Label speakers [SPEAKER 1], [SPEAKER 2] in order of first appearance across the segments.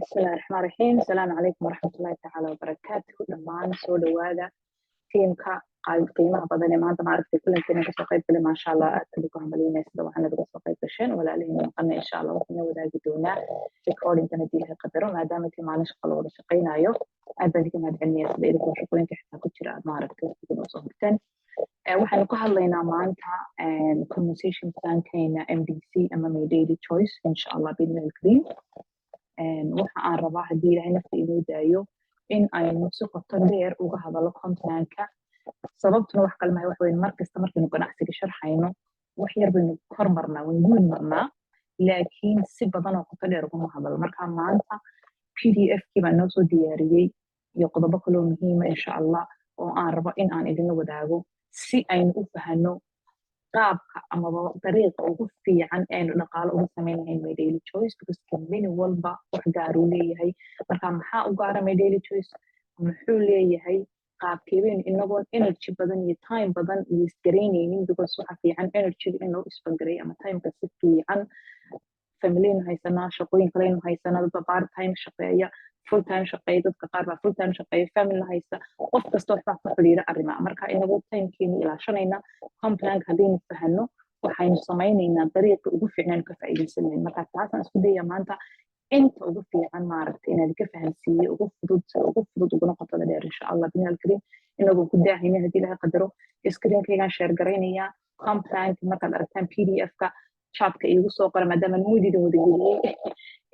[SPEAKER 1] Bismillahi raxmaan raxiim. Asalaamu calaykum waraxmatullahi tacaala wabarakaatuhu. Dhammaan soo dhowaada tiimka qiimaha badan ee maanta maaragtay kulankeena kasoo qayb galay. Maasha Allah, aad baan ugu hambalyeynaya sida waxaana uga soo qayb gasheen. Walaalihii maqana, insha Allah waxaan wadaagi doonaa recordingkan haddii Ilahay qadaro, maadaama tii maalin shaqa la wada shaqaynayo. Aad baan idinka mahadcelinaya sida idinkoo shaqooyinka xitaa ku jira aad maaragtay waqtigan usoo horteen. Waxaynu ka hadlaynaa maanta compensation plankeena MDC ama My Daily Choice, insha Allah biidni alkariim. Waxa aan rabaa, haddii Ilahay nafta inoo daayo, in aynu si qoto dheer uga hadalo comp planka. Sababtuna wax kale mahay, wax weyn. Mar kasta markaynu ganacsiga sharxayno, wax yar baynu kor marnaa, waynu guud marnaa, laakiin si badan oo qoto dheer ugama hadalo. Marka maanta PDF kii baan noo soo diyaariyey iyo qodobo kaloo muhiima, insha Allah, oo aan rabo in aan idinla wadaago si aynu u fahano qaabka amaba dariiqa ugu fiican ee aynu dhaqaalo uga samayn lahayn My Daily Choice, because company walba wax gaaruu leeyahay. Marka maxaa u gaara My Daily Choice? Muxuu leeyahay? Qaabkeebeynu inagoon energy badan iyo time badan iyo isgaraynaynin, because waxa fiican energyga in loo isbangareeyo ama timeka si fiican. Familiynu haysanaa, shaqooyin kaleynu haysanaa, dadba part time shaqeeya, full time shaqeeya, dadka qaar baa full time shaqeeya, family haysta, qof kasta waxbaa ku xidhiira arrimaa. Marka inagoo timekeeni ilaashanayna, comp planka haddaynu fahano, waxaynu samaynaynaa dariiqa ugu fiicnaan ka faa'iidaysan lahayn. Marka taasaan isku daya maanta inta ugu fiican maaragtay inaad ka fahansiiyo, ugu fudud, sida ugu fudud uguna qotada dheer, insha Allah bidni alkariim, inagoo ku daahayna haddii Ilahay qadaro. Screenkaygaan share garaynayaa. Comp planka markaad aragtaan PDF-ka, chatka iigu soo qora, maadaama moodidan wada geliyey,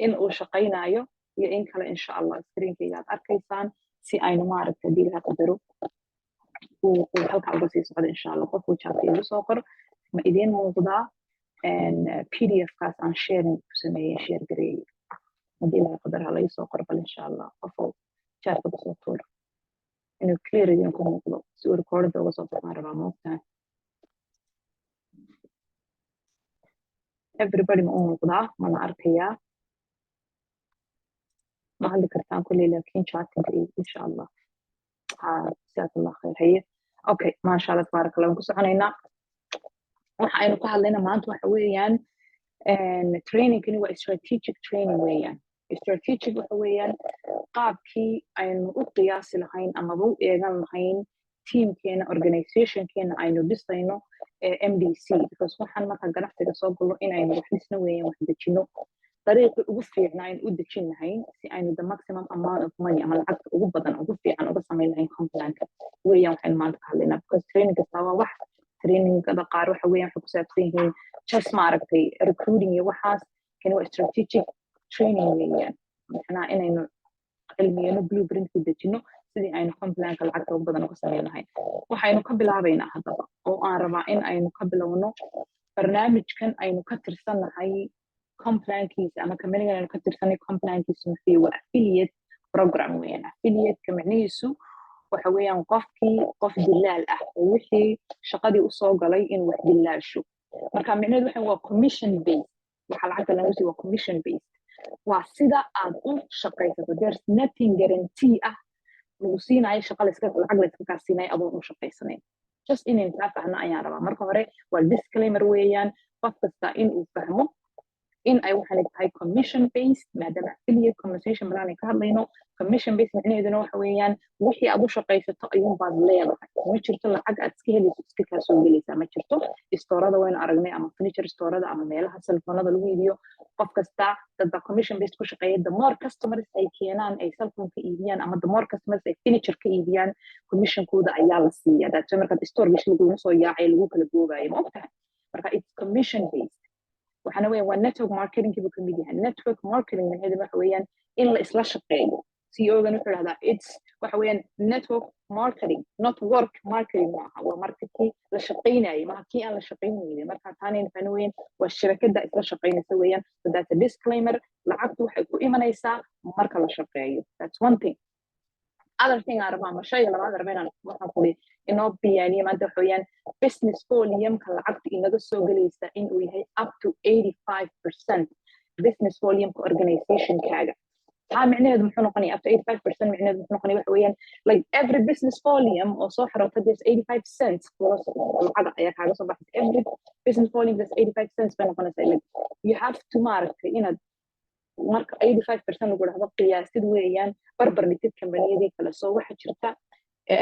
[SPEAKER 1] in uu shaqaynayo iyo in kale, insha Allah. Screenkayga aad arkaysaan si aynu maaragtay haddii Ilahay qadaro uu halkaa uga sii socdo, insha Allah. Qofkuu chatka iigu soo qor, ma idiin muuqdaa PDF kaas aan sharing ku sameeyey, share gareeyey? Haddii Ilahay qadar ha laga soo qoro bal, insha Allah. Qofou chatka kusoo tuuro inuu clear idinku muuqdo, si uu recordinga uga soo baxaan rabaa. Moogtahay, everybody ma u muuqdaa? Mana arkayaa? Ma hadli kartaan kulley, laakiin chattinga iyo insha Allah. Ha, jazaak Allah khayr. Haye, okay, maasha Allah, tabaaraka Allah. Waan ku soconaynaa. Waxa aynu ka hadlayna maanta waxa weeyaan trainingkani waa strategic training weeyaan. Strategic waxa weeyaan qaabkii aynu u qiyaasi lahayn amaba u eegan lahayn teamkeena, organizationkeena aynu dhisayno ee MDC, because waxaan marka ganacsiga soo gallo in aynu wax dhisno weeyaan, wax dejino. Dariiqii ugu fiicnaa aynu u dejin lahayn si aynu the maximum amount of money ama lacagta ugu badan, ugu fiican uga samayn lahayn comp planka weeyaan waxaynu maanta ka hadlaynaa. Because training kasta waa wax, trainingada qaar waxa weeyaan waxay ku saabsan yihiin just maaragtay recruiting iyo waxaas. Kani waa strategic training weeyaan, macnaha inaynu cilmiyano, blueprintka dejino sidii aynu comp planka lacagta ugu badan uga samayn lahayn. Waxaynu ka bilaabaynaa haddaba, oo aan rabaa in aynu ka bilowno, barnaamijkan aynu ka tirsannahay comp plankiisa ama companygan aynu ka tirsanay comp plankiisa muxuu? Waa affiliate program weeyaan. Affiliate-ka macnihiisu waxa weeyaan qofkii qof dilaal ah oo wixii shaqadii usoo galay inuu wax dilaasho. Marka micnaheedu waxa waa commission based. Waxa lacagta lagu siiyo waa commission based, waa sida aad u shaqaysato. There's nothing guarantee ah lagu siinayo, shaqa layska lacag layska kaa siinayo adoon u shaqaysanayn. Just inaynu taa fahno ayaan rabaa marka hore. Waa disclaimer weeyaan, qof kasta in uu fahmo in ay waxaanay tahay commission based, maadaama affiliate compensation plan ay ka hadlayno. Commission based micnaheeduna waxa weeyaan wixii aad u shaqaysato ayuunbaad leedahay. Ma jirto lacag aad iska helayso, iska kaa soo gelaysaa, ma jirto. Storeada waynu aragnay, ama furniture storeada ama meelaha cellphoneada lagu iibiyo. Qof kasta, dad baa commission based ku shaqeeya. The more customers ay keenaan, ay cellphone ka iibiyaan, ama the more customers ay furniture ka iibiyaan, commissionkooda ayaa la siiya. That's why markaad store gasho laguma soo yaacay, lagu kala goobayo, ma ogtahay? Marka it's commission based. Waxaana weeyaan waa network marketing buu kamid yahay. Network marketing micnaheedu waxa weeyaan in la isla shaqeeyo. CEO-gan wuxuu dhahdaa it's waxa weeyaan network marketing, not work marketing. Maaha, waa marketkii la shaqaynayay, maaha kii aan la shaqaynaynin. Marka taanayna fahno weeyaan, waa shabakada isla shaqaynaysa weeyaan. So that's a disclaimer. Lacagtu waxay ku imanaysaa marka la shaqeeyo. That's one thing. Other thing aan rabaa ama shayga labaad raba inaan waxaan kuli inoo biyaaniyo maanta waxa weeyaan business volume-ka lacagta inaga soo gelaysa in uu yahay up to 85% business volume-ka organizationkaaga. Taa micnaheedu muxuu noqonaya? Up to 85% micnaheedu muxuu noqonaya? Waxa weeyaan like every business volume oo soo xirota, there's 85 cents kula lacaga ayaa kaaga soo baxaysa. Every business volume, there's 85 cents bay noqonaysaa. Like you have to maaragtay inaad Marka 85% lagu dhahdo, qiyaasid weeyaan, barbar dhigtid kambaniyadii kale. So waxaa jirta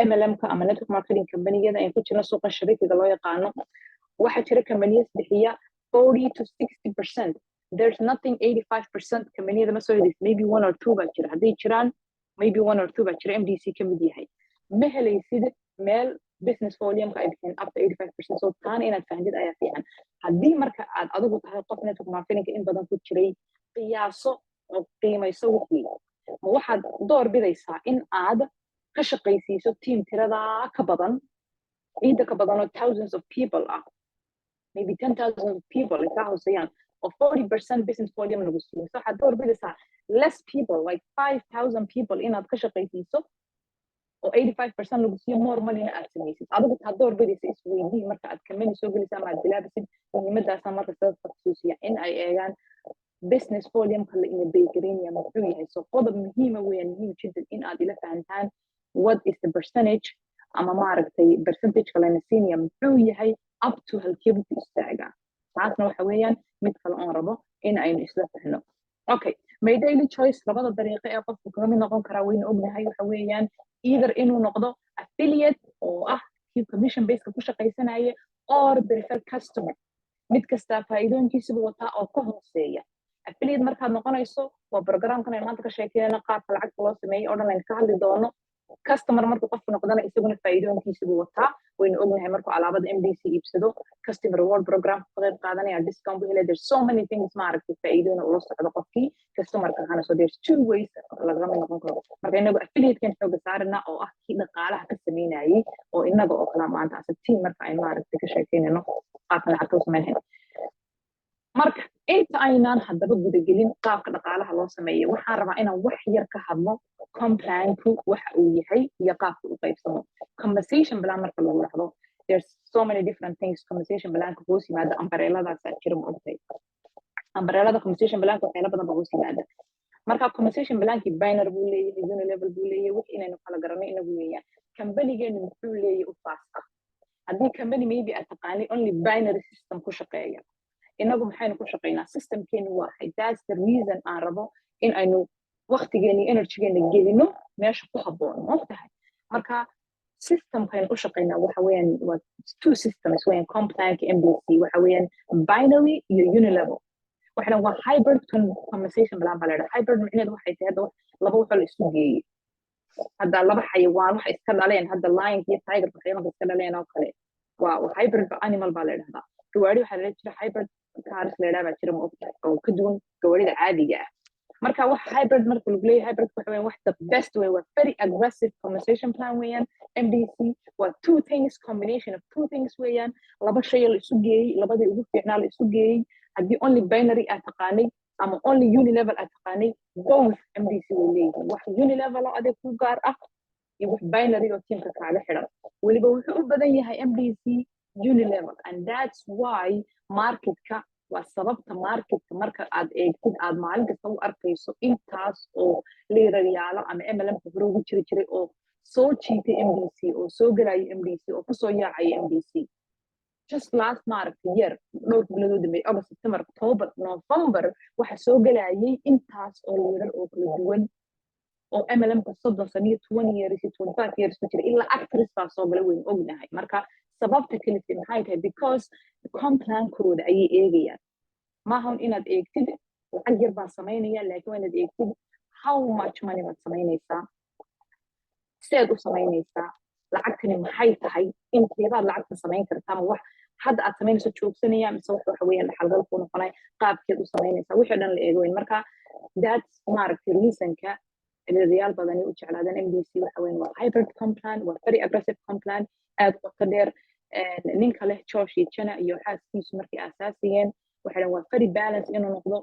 [SPEAKER 1] MLM-ka ama network marketing kambaniyada aan ku jirno, suuqa shabikiga loo yaqaano, waxaa jira kambaniyas bixiya 40 to 60%. There's nothing 85% kambaniyada ma soo helaysid. Maybe one or two baa jira. Hadday jiraan, maybe one or two baa jira, MDC ka mid yahay. Ma helaysid meel business volume-ka ay bixiyeen up to 85%. So taana inaad fahamtid ayaa fiican. Haddii marka aad adigu tahay qof network marketingka in badan ku jiray, qiyaaso oo qiimayso wixii. Ma waxaad door bidaysaa in aad ka shaqaysiiso team tiradaa ka badan, ciidda ka badan, oo thousands of people ah, maybe 10,000 of people ay kaa hooseeyaan, oo 40% business volume lagu siiyo? So waxaad door bidaysaa less people, like 5,000 people, inaad ka shaqaysiiso oo 85% lagu siiyo, more moneyna aad samaysid? Adigu taa door bidaysa isweydii marka aad company soo gelaysa ama aad bilaabisid. Muhiimadaasaa marka dadka xusuusiya in ay eegaan business volume-ka la ina pay garaynaya muxuu yahay. So qodob muhiima weeyaan, muhiim jiddan in aad ila fahantaan what is the percentage, ama maaragtay, percentageka layna siinaya muxuu yahay, up to halkeebu ku istaagaa. Taasna waxa weeyaan mid kale oon rabo in aynu isla fahno. Okay, my daily choice, labada dariiqo ee qofku kaga mid noqon karaa waynu ognahay. Waxa weeyaan either inuu noqdo affiliate, oo ah kii commission baseka ku shaqaysanaya, or preferred customer. Mid kastaa faa'iidooyinkiisuba wataa oo ka hooseeya. Affiliate markaad noqonayso waa programkan aynu maanta ka sheekeynayna, qaabka lacagta loo sameeyey oo dhan aynu ka hadli doono. Customer markuu qofku noqdana, isaguna faa'iidooyinkiisubu wataa, waynu ognahay. Markuu alaabada MDC iibsado, customer reward program ka qayb qaadanaya, discount buu helaya. There's so many things, maaragtay, faa'iidooyin ula socdo qofkii customerka ahana. So there's two ways lagama noqon karo. Marka inagu affiliatekan xooga saarana, oo ah kii dhaqaalaha ka sameynayay, oo inaga oo kala maanta as a team marka aynu, maaragtay, ka sheekeynayno qaabka lacagta u sameynhayn. Marka inta aynaan haddaba gudagelin qaabka dhaqaalaha loo sameeyo, waxaan rabaa inaan wax yar ka hadlo comp planku waxa uu yahay iyo qaabka u qaybsamo. Compensation plan marka lagu dhahdo, there's so many different things compensation planka hoos yimaada. Umbrelladaasaa jira, ma ogtahay? Umbrellada compensation planka waxyaala badan ba hoos yimaada. Marka compensation plankii binary buu leeyahay, unilevel buu leeyahay. Wix inaynu kala garanno inagu weeyaan. Companygeenu muxuu leeyahay u faas ah? Haddii company maybe aad taqaanay only binary system ku shaqeeya, inagu maxaynu ku shaqeynaa? Systemkeenu waa hay? That's the reason aan rabo in aynu waqtigeena iyo energygeena gelino meesha ku habboon, ma ogtahay? Marka systemkaynu u shaqeynaa waxa weeyaan waa two systems weeyaan. Comp planka MDC waxa weeyaan binary iyo unilevel. Waxna waa hybrid compensation plan baa la yidhaha. Hybrid micnaheedu waxay tahay hadda laba waxoo la isu geeyey, hadda laba xayawaan waxa iska dhaleen, hadda lionka iyo tigerka xayawaanka iska dhaleen oo kale, waa hybrid animal baa la yidhahdaa. Gawaari waxaa lala jira hybrid cars la yidhaha baa jira, ma ogtahay, oo ka duwan gawaarida caadiga ah. Marka wax hybrid marka lagu leeyahay, hybrid waxa weeyaan wax the best way, waa very aggressive compensation plan weeyaan. MDC waa two things, combination of two things weeyaan, laba shay la isu geeyey, labadii ugu fiicnaa la isu geeyey. Haddii only binary aad taqaanay ama only unilevel aad taqaanay, both MDC way leeyihiin: wax unilevel oo adeeg ku gaar ah iyo wax binary oo teamka kaaga xidhan. Weliba wuxuu u badan yahay MDC unilevel, and that's why marketka, waa sababta marketka marka aad eegtid aad maalin kasta u arkayso intaas oo leaderyaalo ama MLMka hore ugu jiri jiray oo soo jiitay MDC, oo soo gelaya MDC, oo kusoo yaacaya MDC. Just last, maaragtay, year, dhowr bilood oo dambeeyay, August, September, October, November, waxa soo gelayay intaas oo leader oo kala duwan oo MLMka 30 sano iyo 20 years iyo 25 years ku jira, ilaa actress baa soo galay, waynu ognahay. Marka sababta kalise maxay tahay? Because comp plankooda ayay eegayaan. Maahan inaad eegtid lacag yar baan samaynaya, laakiin waa inaad eegtid how much money baad samaynaysaa, sideed u samaynaysaa, lacagtani maxay tahay, inteebaad lacagta samayn kartaa, ma wax hadda aad samaynayso joogsanaya mise wax waxa weeyaan dhaxalgal kuu noqonay, qaabkeed u samaynaysaa, wixii dhan la eego weyn. Marka that's, maaragtay, reasonka leaderyaal badani u jeclaadeen MDC. Waxa weyn waa hybrid comp plan, waa very aggressive comp plan, aad qoto dheer. Ninka leh, Josh iyo Jenna iyo xaaskiisu, markay aasaasiyeen waxay dhahan waa very balance inuu noqdo,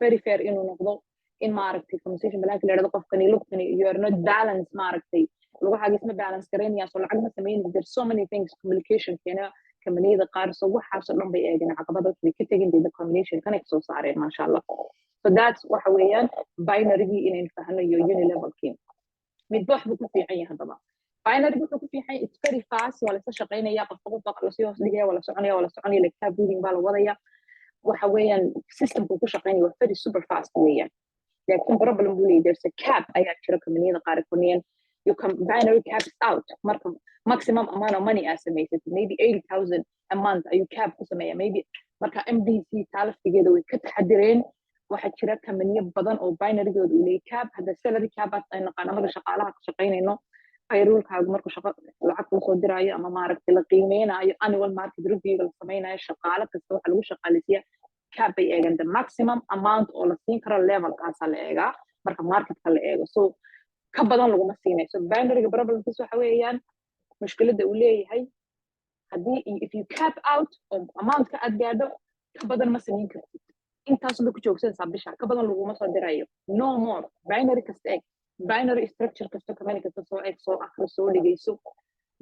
[SPEAKER 1] very fair inuu noqdo, in, maaragtay, compensation planka la yidhahdo qofkani lugtani you are not balance, maaragtay, lugahaaga isma balance garaynayaan, so lacag ma samaynaysa. There's so many things communication keena kambaniyada qaar. So waxaasoo dhan bay eegeen, caqabada waxbay ka tegin, the combination kanay kasoo saareen, maasha Allah. So that's waxa weeyaan binarygii inaynu fahno iyo unilevelkii. Midba wax buu ku fiican yahay. Haddaba binary wuxuu ku fiican yahay it's very fast, waa lasla shaqaynaya, qofka qof baa lasii hoos dhigaya, waa la soconaya, waa la soconaya, like tab reading baa la wadaya. Waxa weeyaan systemku ku shaqeynaya waa very super fast weeyaan, laakiin problem buu leeyahay. There's a cap ayaa jira. Kambaniyada qaar koniyaan you can binary caps out. Marka maximum amount of money aad samaysatid, maybe 80,000 a month ayuu cap ku sameeya maybe. Marka MDC taa laftigeeda way ka taxadireen. Waxaa jira kambaniyo badan oo binarygooda uu leeyahay cap. Hadda salary cap ay naqaana marka shaqaalaha ka shaqaynayno, payrollkaagu markuu shaqo lacag kuu soo diraayo ama maaragtay la qiimeynayo, annual market reviewga la sameynayo, shaqaale kasta waxa lagu shaqaaleysiiya cap bay eegaan. The maximum amount oo la siin karo levelkaasaa la eegaa marka marketka la eego, so ka badan laguma siinayo. So binaryga problemkiis waxa weeyaan, mushkiladda uu leeyahay, haddii if you cap out oo amountka aad gaadho, ka badan ma samayn kartid. Intaas bay ku joogsanaysaa bisha, ka badan laguma soo dirayo, no more. Binary kasta eeg, binary structure kasta, company kasta soo eeg, soo akhri, soo dhegeyso.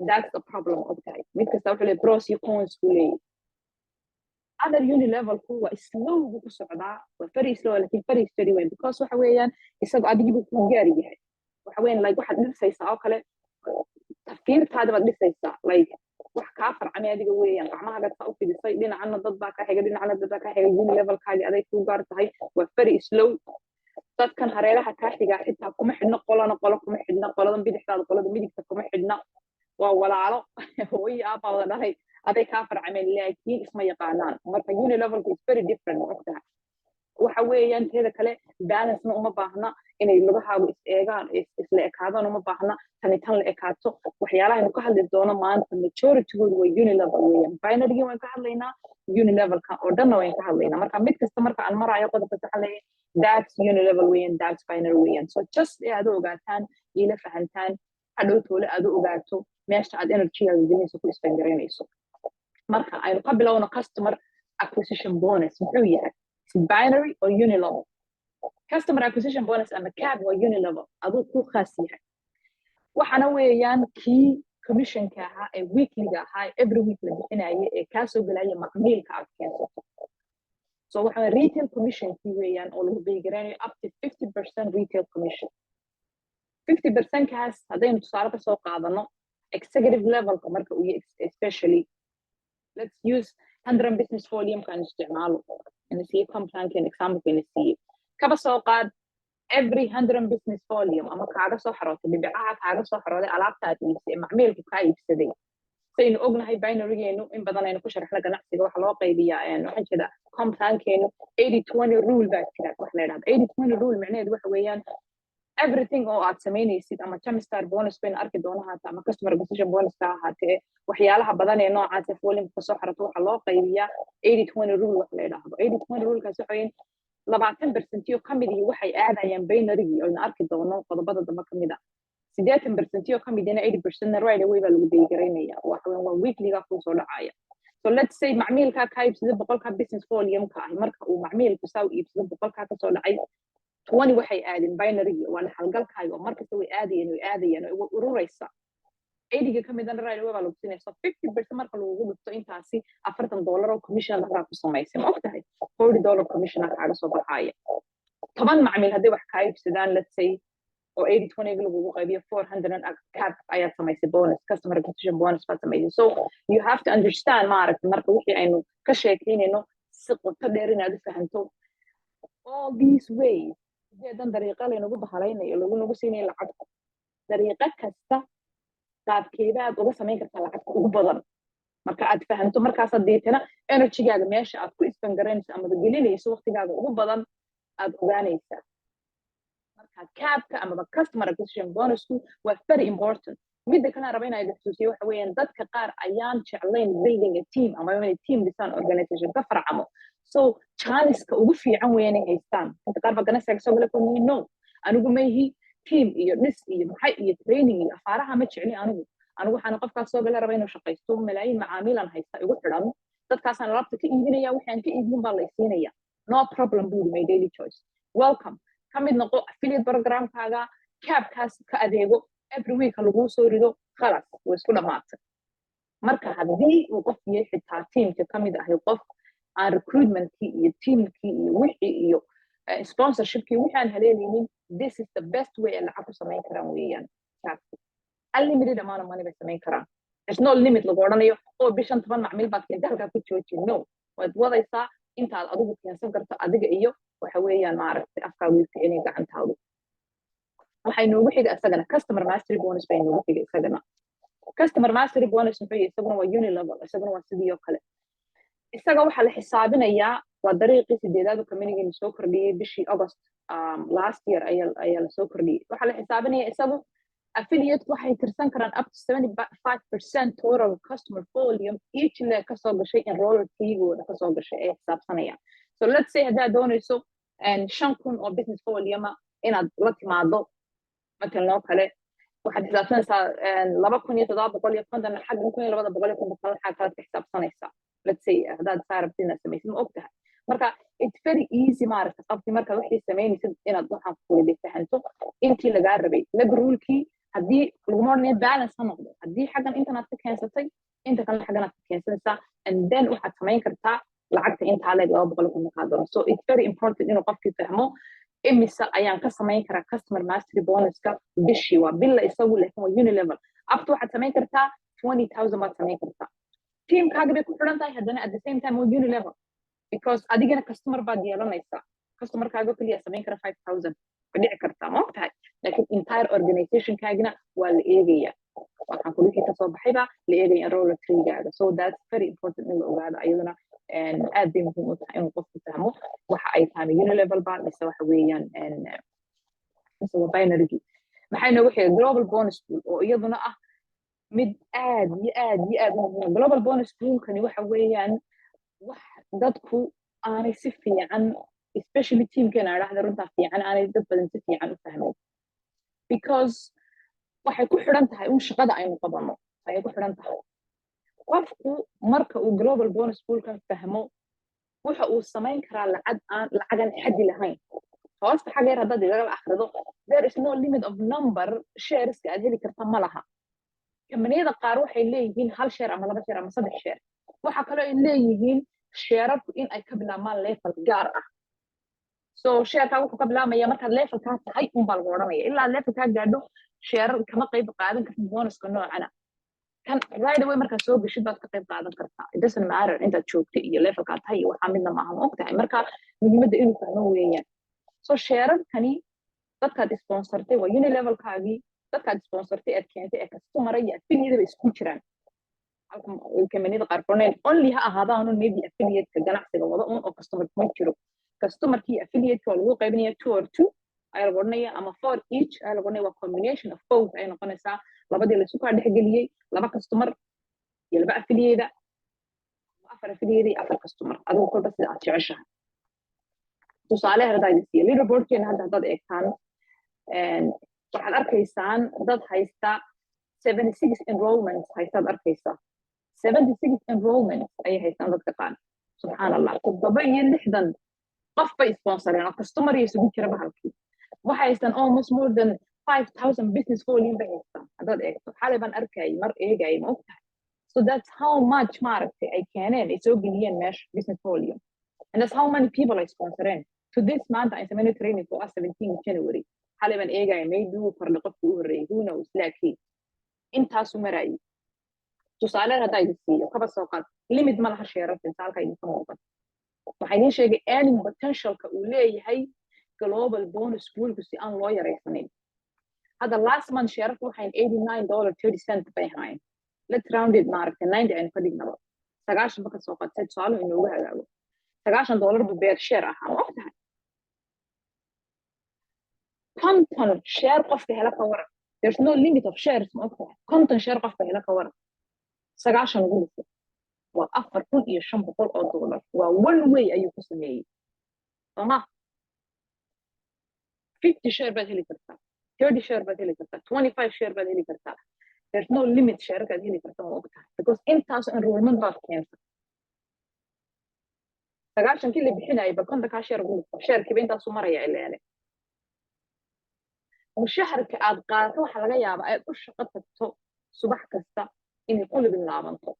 [SPEAKER 1] That's the problem. Ogtahay mid kasta wuxuu leeyahay pros iyo cons buu leeyahay. Other unilevelku waa slow buu ku socdaa, waa very slow lakin very steady way, because waxa weeyaan isago adigiibuu ku gaar yahay. Waxa weeyaan like waxaad dhisaysaa oo kale, tafiirtaada baad dhisaysaa, like wax kaa farcamay adiga weeyaan. Gacmahaaga saa u fidisay, dhinacana dad baa kaa xiga, dhinacana dad baa kaa xiga. Unilevelkaagi aday kuu gaar tahay, waa very slow. Dadkan hareeraha kaa xigaa xitaa kuma xidhno, qolana qolo kuma xidhna, qoladan bidixdaada qolada midigta kuma xidhna. Waa walaalo, hooyo aabbaa wada dhalay, aday kaa farcameen, laakiin isma yaqaanaan. Marka unilevelku is very different, ma ogtahay? Waxa weeyaan teeda kale balancena uma baahna, inay lugahaagu is eegaan, isla ekaadaan uma baahna, tani tan la ekaato. Waxyaalaha aynu ka hadli doono maanta majoritygoodu waa unilevel weeyaan. Binarygii waan ka hadlaynaa, unilevelka oo dhanna waan ka hadlaynaa. Marka mid kasta marka aan maraayo qodobka waxaan leeyahay that's unilevel weeyaan, that's binary weeyaan. So just ee aad u ogaataan, iila fahantaan, hadhow toole aad u ogaato meesha aad energygaaga gelinayso, ku spend garaynayso. Marka aynu ka bilowno customer acquisition bonus muxuu yahay? Is it binary or unilevel? Customer acquisition bonus ama CAB waa unilevel, aduu ku khaas yahay. Waxaana weeyaan kii commissionka ahaa ee weeklyga ahaa, every week la bixinaya, ee kaa soo gelaya macmiilka aad keensato. So waxa retail commissionkii weeyaan oo lagu pay garaynayo up to 50% retail commission. 50% kaas haddaynu tusaale kasoo qaadano executive levelka marka uu yahay, especially let's use 100 business volume kaan isticmaalo ina siiye comp plankan example ina siiye. Kaba soo qaad every 100 business volume ama kaaga soo xarootay dhibicaha kaaga soo xarooday alaabta aad iibsay, macmiilku kaa iibsaday. Saynu ognahay binarygeenu in badan aynu ku sharaxna ganacsiga, waxa loo qaybiyaa, waxaan jeeda comp plankeenu, 80-20 rule baa jira wax la yidhahdo. 80-20 rule micnaheedu waxa weeyaan everything oo aad samaynaysid, ama jumpstart bonus baynu arki doona haata, ama customer acquisition bonus ka ahaatee, waxyaalaha badan ee noocaas ee volume kasoo xarato waxaa loo qaybiyaa 80-20 rule wax la yidhaahdo. 80-20 rulekaas waxa weeyaan 20% ka mid ihi waxay aadayaan binarygii oynu arki doono qodobada dambe kamid a, 80% ka midina, 80%na right away baa lagu pay garaynaya. Waxa weeyaan waa weeklyga kuu soo dhacaya. So let's say macmiilkaa kaa iibsada 100-ka business volume-ka ahi, marka uu macmiilku saa u iibsado, 100-kaa kasoo dhacay, 20 waxay aadeen binarygii, waa dhaxalgalkaaga oo markasta way aadayeen, way aadayeen, way ururaysa. 80-ga ka midana right away baa lagu siinaya. So 50% marka lagugu dhufto intaasi, $40 oo commission halkaa ku samaysay, ma ogtahay? $40 commission kaaga soo baxaaya. 10 macmiil hadday wax kaa iibsadaan, let's say, oo 80-20 lagugu qaybiyo, 400 cap ayaad samaysay bonus, customer acquisition bonus baad samaysay. So you have to understand, maaragta, marka wixii aynu ka sheekeynayno si qoto dheer inaad u fahanto. All these ways, sideedan dariiqa laynagu bahalaynayo, lagu nagu siinayo lacagta, dariiqo kasta qaabkeedaad uga samayn kartaa lacagta ugu badan marka aad fahanto, markaasaad deetana energygaaga meesha aad ku spend garaynayso amaba gelinayso waqtigaaga ugu badan aad ogaanaysaa. Marka CABka amaba customer acquisition bonusku waa very important. Midda kale aan raba inaan idin xusuusiyo waxa weeyaan dadka qaar ayaan jeclayn building a team ama inay team dhisaan, organization ka farcamo. So chanceka ugu fiican weeyaan inay haystaan. Dadka qaar baa ganacsiga soo gala ku no, anigu mayhi team iyo dhis iyo maxay iyo training iyo afaaraha ma jecli. Anigu waxaan qofkaas soo gala raba inuu shaqaysto, malaayiin macaamiilan haysta igu xidhan, dadkaasaan alaabta ka iibinaya, waxaan ka iibin baa la isiinaya, no problem buu My Daily Choice, welcome, ka mid noqo affiliate programkaaga, CABkaas ka adeego, every week laguu soo rido, khalas, way isku dhamaatay. Marka haddii uu qof yahay xitaa teamka ka mid ahay, qof aan recruitmentkii iyo teamkii iyo wixii iyo sponsorshipkii wixii aan haleelaynin, this is the best way ee lacag ku samayn karaan weeyaan. CABku unlimited amount of money bay samayn karaan. There's no limit lagu odhanayo oo bishan 10 macmiil baad keentay, halkaa ku jooji. No, waad wadaysaa. Intaad adigu keensan karto, adiga iyo waxa weeyaan, maaragtay, afkaagu ficilin gacantaadu. Waxay noogu xiga isagana customer mastery bonus bay noogu xiga isagana. Customer mastery bonus muxuu yahay? Isaguna waa unilevel, isaguna waa sidii oo kale. Isaga waxaa la xisaabinayaa, waa dariiqii sideedaad oo companygeenu soo kordhiyey bishii August last year ayaa lasoo kordhiyey. Waxaa la xisaabinaya isagu, affiliate waxay tirsan karaan up to 75% total customer volume each leg kasoo gashay, enroller fee-gooda kasoo gashay ay xisaabsanayaan. So let's say haddaad doonayso 5,000 oo business volume inaad la timaado, matalan oo kale, waxaad xisaabsanaysaa 2,750 xagga, 1,250 kale xagga kalaad ka xisaabsanaysaa, let's say haddaad saa rabtid inaad samaysid, ma og tahay? Marka it's very easy, maaragta, qabti marka wixii samaynaysid inaad waxaan kuwada fahanto intii lagaa rabay. Leg rulekii haddii laguma odhanaya balance ha noqdo. Haddii xaggan intan aad ka keensatay, inta kalena xaggan aad ka keensanaysaa, and then waxaad samayn kartaa lacagta intaa leeg, 250-kaa dollar. So it's very important inuu qofkii fahmo imise ayaan ka samayn karaa customer mastery bonuska bishii. Waa billa isagu, laakiin waa unilevel. Up to waxaad samayn kartaa 20,000 baad samayn kartaa. Teamkaaga bay ku xidhan tahay. Haddana at the same time waa unilevel because adigana customer baad yeelanaysaa. Customerkaaga keliya samayn kara 5,000 way dhici kartaa, ma og tahay? Laakiin entire organizationkaagina waa la eegaya. Waxaan ku wixii kasoo baxayba la eegaya enroller fee-gaaga. So that's very important in la ogaado. Ayaduna aad bay muhiim u tahay inuu qofku fahmo waxa ay tahay, unilevel ba mise waxa weeyaan, mise waa binarygii. Maxay noogu xigay? Global bonus pool, oo iyaduna ah mid aad iyo aad iyo aad u muhiim. Global bonus poolkani waxa weeyaan wax dadku aanay si fiican, especially teamkeena idhaahda, runtaa fiican aanay dad badan si fiican u fahmin, because waxay ku xidhan tahay un shaqada aynu qabanno ayay ku xidhan tahay. Qofku marka uu global bonus poolkan fahmo, waxa uu samayn karaa lacag aan lacagan xaddi lahayn. Hoosta xagga yar haddaad igala akhrido, there is no limit of number shareska aad heli karta ma laha. Kambaniyada qaar waxay leeyihiin hal share ama laba share ama saddex share. Waxa kaloo ay leeyihiin sharearku in ay ka bilaabmaan level gaar ah. So sharekaa wuxuu ka bilaabmaya markaad levelkaa tahay unbaa lagu odhanaya. Ilaa levelkaa gaadho, sharear kama qayb qaadan kartid bonuska noocana. Kan right away markaad soo geshid baad ka qayb qaadan kartaa. It doesn't matter intaad joogto iyo levelkaa tahay iyo waxaa midna maaha, ma og tahay? Marka muhiimadda inuu fahmo weeyaan. So sharearkani dadkaad sponsortay waa unilevelkaagii. Dadkaad sponsortay, aad keentay ee customer iyo affiliate ba isku jiraan. Halka kambaniyada qaarkoodna only ha ahaadaan un maybe affiliate-ka ganacsiga wada un oo customer kuma jiro. Customerkii affiliate waa lagu qaybinaya, two or two ayaa lagu odhanaya ama four each ayaa lagu odhanaya. Waa combination of both ayay noqonaysaa, labadii laysu kaa dhexgeliyey, laba customer iyo laba affiliate, afar affiliate iyo afar customer, adigu kolba sida aad jeceshahay. Tusaale haddaa idin siiya, leaderboardkeena hadda haddaad eegtaan, waxaad arkaysaan dad haysta 76 enrollments haystaad arkaysaa. 76 enrollments ayay haystaan dadka qaar, subxaan Allah. 67 qof bay sponsoreen oo customer iyo isugu jira bahalkii. Waxay haystaan almost more than 5,000 business volume bay haystaan haddaad eegto. Xalay baan arkayay mar eegayay, ma ogtahay? So that's how much, maaragtay, ay keeneen, ay soo geliyeen meesha business volume, and that's how many people ay sponsoreen to this. Maanta ay sameynay training for us 17 January. Xalay baan eegaya, maybe wuu kordhay qofkii u horreeyay, who knows? Laakiin intaasu marayay. Tusaale haddaa idin siiyo, kaba soo qaad limit ma laha sharearka inta halka idinka muuqan. Waxaa idiin sheegay earning potentialka uu leeyahay global bonus poolku si aan loo yaraysanin. Hadda last month sharearka waxayn $89.30 bay ahayn. Let's round it, maaragtay, 90 aynu ka dhignaba, 90 ba ka soo qaad, si tusaaluhu inoogu hagaago. $90 buu per share ahaa, ma ogtahay? 50 share qofka hela, ka waran? There's no limit of shares, ma ogtahay? 50 share qofka hela, ka waran? 90 ugu dhufo, waa $4,500. Waa one way ayuu ku sameeyey, sooma? 50 share baad heli kartaa, 30 share baad heli kartaa, 25 share baad heli kartaa. There's no limit sharearkaad heli karta, ma ogtahay? Because intaas enrollment baad keenta. 90-kii la bixinayay, bal 50-kaa share ugu dhufo, sharekiiba intaasu maraya. Ileene mushaharka aad qaadato waxaa laga yaabaa aad u shaqo tagto subax kasta inay ku libin laabanto,